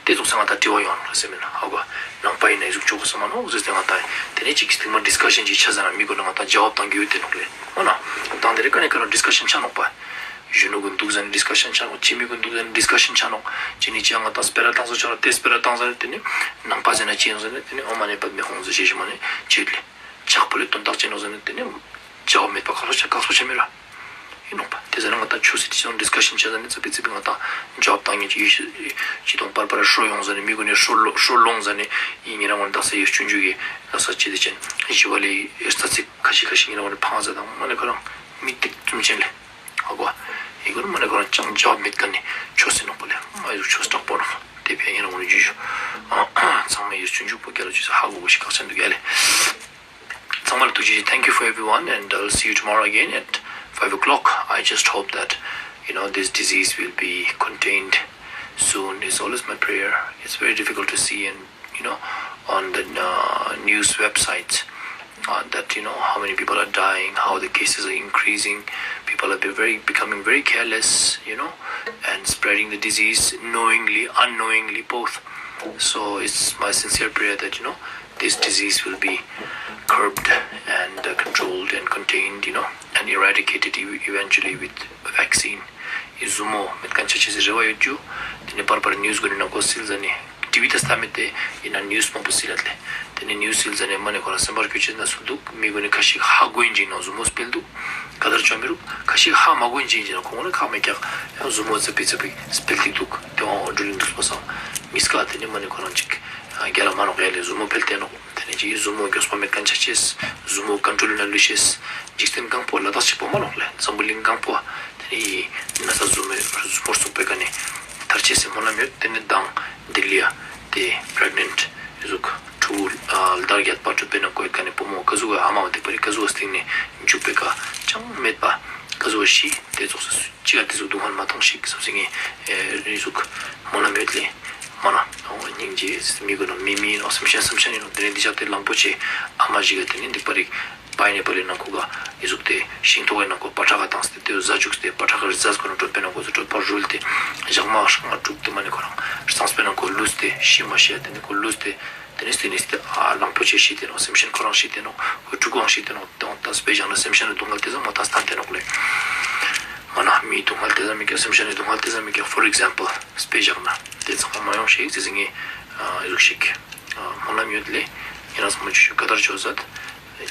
དེ་ཚོགས་ས་ང་དང་དྲི་བ་ཡོང་ནོག་ལེ་ཟེར་མེད་ན་ཧ་གོ། ནང་པ་ཡིན་ན་ཡི་ཟུག་ཆོག་གོ་ས་མ་ནོག་ཟེར་ཏེ་ང་དང་དེ་ནས་ཅིག་སྟིང་མ་ཌིསི་ཀ་ཤན་ཅིག་ཆ་ཟ་ན་མི་གོ་ན་ང་དང་ཇ་བབ་བཏང་རྒྱུ་ཡོད་དེ་ནོག་ལེ། འོ་ན། དང་དེ་རེ་ཀ་ནས་ཀ་རང་ཌིསི་ཀ་ཤན་ཆ་ནོག་པ། གཞོན་ནུ་གུན་འདུག་ཟ་ནས་ཌིསི་ཀ་ཤན་ཆ་ནོག་ཅི་མི་གུན་འདུག་ཟ་ནས་ཌིསི་ཀ་ཤན་ཆ་ནོག་ཅི་ནི་ཅི་ཡང་ང་དང་སྤེ་ར་བཏང་ས་ཆ་ནོག་དེ་སྤེ་ར་བཏང་ཟ་ནས་དེ་ནི་ནང་པ་ཟེར་ན་ཅི་ཡང་ཟ་ནས་དེ་ནི་ཨོཾ་མ་ཎི་པདྨེ་ཧཱུྃ་ཟེར་ཤེས་ཤེས་མ་ནས་ཅི་ཡོད་ལེ། ཕྱག་ཕུལ་ལེ་དོན་དག་ཅི་ནོག་ཟེར་ན་དེ་ནི་ཇ་བབ་མེད་པ་ཁག་པོ་ཆ་ཁག་པོ་ཆ་མེད་ར། ཡིན་ནོག་པ། དེ་ཟེར་ན་ང་དང་ཆོས་སྲིད་དེ་ཚོ་ཌིསི་ཀ་ཤན་བྱས་ཟ་ནས་ཙ་པིག་ཙ་པིག་ང་དང་ཇ་བབ་བཏང་ཉིན་གྱི་ཡུལ་ཤི་ཅི་དང་པར་པར་ཧྲོ་ཡོང་ཟ་ནས་མི་གུན་ནས་ཧྲོ་ལོ་ཧྲོ་ལོང་ཟ་ནས་ཡིན་ཉེ་རང་ངོ་ནས་དག་ས་ཡོད་སྤྱོད་འཇུག་གི་དག་ས་ཅི་དེ་ཅན་ཞི་བ་ལེ་ཡི་རྩ་ཚིག་ཁ་ཤས་ཁ་ཤས་ཉེ་རང་ངོ་ནས་ཕངས་ཟ་དང་མ་ནས་ཁོ་རང་མི་སྟེགས་བཙུམ་ཅན་ལེ། ཧ་གོ། ཡི་གུ་ནི་མ་ནས་ཁོ་རང་ཅང་ཇ་བབ་མེད་ཀ་ནས་ཆོས་ཟེར་ནོག་པ་ལེ། མ་ཡི་ཆོས་དྲག་པོ་ནོག་དེ་བས་ཉེ་རང་ངོ་ནས་ཇུ་ཇུ། ཚང་མ་ཡོད་སྤྱོད་འཇུག་པོ་རྒྱལ་ལ་ཇུ་ས་ཧ་གོ་གོ་ཞིག་ཁག་ཆེན་འདུག་ཡ་ལེ། ཚང་མ་ལ་ཐུགས་རྗེ་ཆེ། Thank you for everyone and I'll see you tomorrow again at five o'clock. I just hope that you know this disease will be contained soon. It's always my prayer. It's very difficult to see and you know on the uh, news websites uh, that you know how many people are dying, how the cases are increasing. People are be very becoming very careless, you know, and spreading the disease knowingly, unknowingly, both. So it's my sincere prayer that you know this disease will be curbed and uh, controlled and contained, you know, and eradicated ev- eventually with a vaccine. ཡི་ཟུར་མོ་མེད་མཁན་ཆ་ཆེས་རེ་བ་ཡོད་རྒྱུ། དེ་ནས་པར་པར་ནིའུ་སི་གུན་ནི་ནང་ཁོ་སིལ་ཟ་ནས་ཊི་ཝི་དེ་སྟ་མེད་དེ་ཡིན་ན་ནིའུ་སི་མང་པོ་སིལ་ལ་ལེ། དེ་ནས་ནིའུ་སི་སིལ་ཟ་ནས་མ་ནས་ཁོ་རང་སེམས་པར་སྐྱོ་ཆེས་ན་སུ་འདུག་མི་གུན་ནི་ཁ་ཤས་ཧ་གོ་ཡིན་ཅིག་ནང་ཟུར་མོ་སྤེལ་འདུག་ག་དར་ཆོ་མི་རུག་ཁ་ཤས་ཧ་མ་གོ་ཡིན་ཅིག་ཡིན་ཅིག་ན་ཁོང་ནི་ཁ་མེད་ཀྱག་ཡང་ཟུར་མོ་ཙི་པི་ཙི་པི་སྤེལ་ཏིག་འདུག་དེ་འོང་འགྲོ་ལིང་འདུག་སོ་སང་མི་སྐ་དེ་ནས་མ་ནས་ཁོ་རང་ཅིག་རྒྱ་ལ་མ་ནོག་ཡ་ལེ་ཟུར་མོ་སྤེལ་ཏེ་ནོག་དེ་ནས་ཅིག་ཟུར་མོ་མགྱོགས་པ་མེད་མཁན་ཆ་ཆེས་ཟུར་མོ་ཀོན་ཊོལ་ན་ལུས་ཤེས། འཇིག་རྟེན་གང་པོ་ལ་དྭགས་གཅིག་པོ་མ་ནོག་ལེ། འཛམ་བུ་གླིང་གང་པོ་དེ་ནས་ཡི་ན་ཚ་ཟུར་མོ་ཟུར་མོར་སོགས་པའི་ཀ་ནས་ཐར་ཆེས་སེ་སྨོན་ལམ་ཡོད། དེ་ནས་མདང་ལྡི་ལི་ཡ་དེ་པྲེག་ནེན་ཊི་ཟུག་ཕྲུ་གུ་ལྡར་རྒྱད་པ་གྲུབ་པའི་ནང་བཀོད་ཀ་ནས་བུ་མོ་ག་ཟུག་ག་ཨ་མ་བ་དེ་པ་རི་ག་ཟུག་ག་སྟེང་ནས་འཇུག་པའི་ཀ་ ཅང་མེད་པ་ག་ཟོ་ཤི་དེ་ཙོགས་སུ་ཅི་ག་དེ་ཟུག་སྡུག་བསྔལ་མ་མཐོང་ཤིག་བསམ་སེ་ངས་རེ་ཟུག་སྨོན་ལམ་ཡོད་ལེ། མ་ན་སྙིང་རྗེ་མི་དགོས་ན་མི་མི་ཡིན་ནོ་སེམས་ཅན་སེམས་ཅན་ཡིན་ནོ། དེ་རིང་འདི་ཞག་དེ་གླང་པོ་ཆེ་ཨ་མ་ཞིག་ག་དེ་ནི་འདི་པ་རིག་པའི་ནི་པ་ལི་ནང་ཁུག་ག་ཨི་ཟུག་དེ་ཤིང་ཐོག་གི་ནང་ཁུག་པ་ཁྲ་ག་བཏང་སྟེ་དེ་ཟ་བཅུག་སྟེ་པ་ཁྲ་ག་རི་ཟ་ཟ་ཁོ་ན་གྲོད་པའི་ནང་ཁུག་ཟ་གྲོད་པ་རུལ་ཏེ་ཞག་མ་ཧྲག་མ་དྲུག་དེ་མ་ནི་ཁོ་རང་གཙང་པའི་ནང་ཁུག་ལུས་ཏེ་ཤི་མ་ཤི་དེ་ནི་ཁོ་ལུས་ཏེ། དེ་ནས་དེ་ནས་དེ་ཨ་གླང་པོ་ཆེ་ཤི་དེ་ནོ། སེམས་ཅན་ཁོ་རང་ཤི་དེ་ནོ། ཁོ་ཕྲུ་གུའང་ཤི་དེ་ནོ། དེ་འོང་ད་དཔེ་བཞག་ན་སེམས་ཅན་ནི་སྡུག་བསྔལ་དེ་ཙམ་མོ་ད་སྟན་དེ་ནོ་ལེ། མ་ན་མིའི་སྡུག་བསྔལ་དེ་ཙམ་མི་སྐྱ། སེམས་ཅན་ནི་སྡུག་བསྔལ་དེ་ཙམ་མི་སྐྱ། For example དཔེ་བཞག་ན་དེ་ཚང་མ་མ་ཡོང་ཤིག་ཟེར་ཟེར་ངས་ཨ་ཡུག་ཤིག་ཨ་སྨོན་ལམ་ཡོད་ལེ། ཡིན་ན་ཚང་མ་ཆུ་ཆུ་ཀ་དར་ཆོ་ཟད།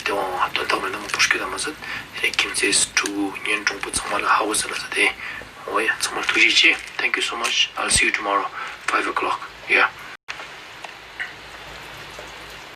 དེ་འོང་དོན་དག་མེད་ན་མ་པོ་ཤི་ད་མ་ཟད། དེ་ནས་ཁྱིམ་མཚེས་ཕྲུ་གུ་གཉེན་དྲུང་པོ་ཚང་མ་ལ་ཧ་གོ་ཟེར་ལ་ཟད་དེ། འོ་ཡ་ཚང་མ་ཐུགས་རྗེ་ཆེ། Thank you so much. I'll see you tomorrow, five o'clock. Yeah.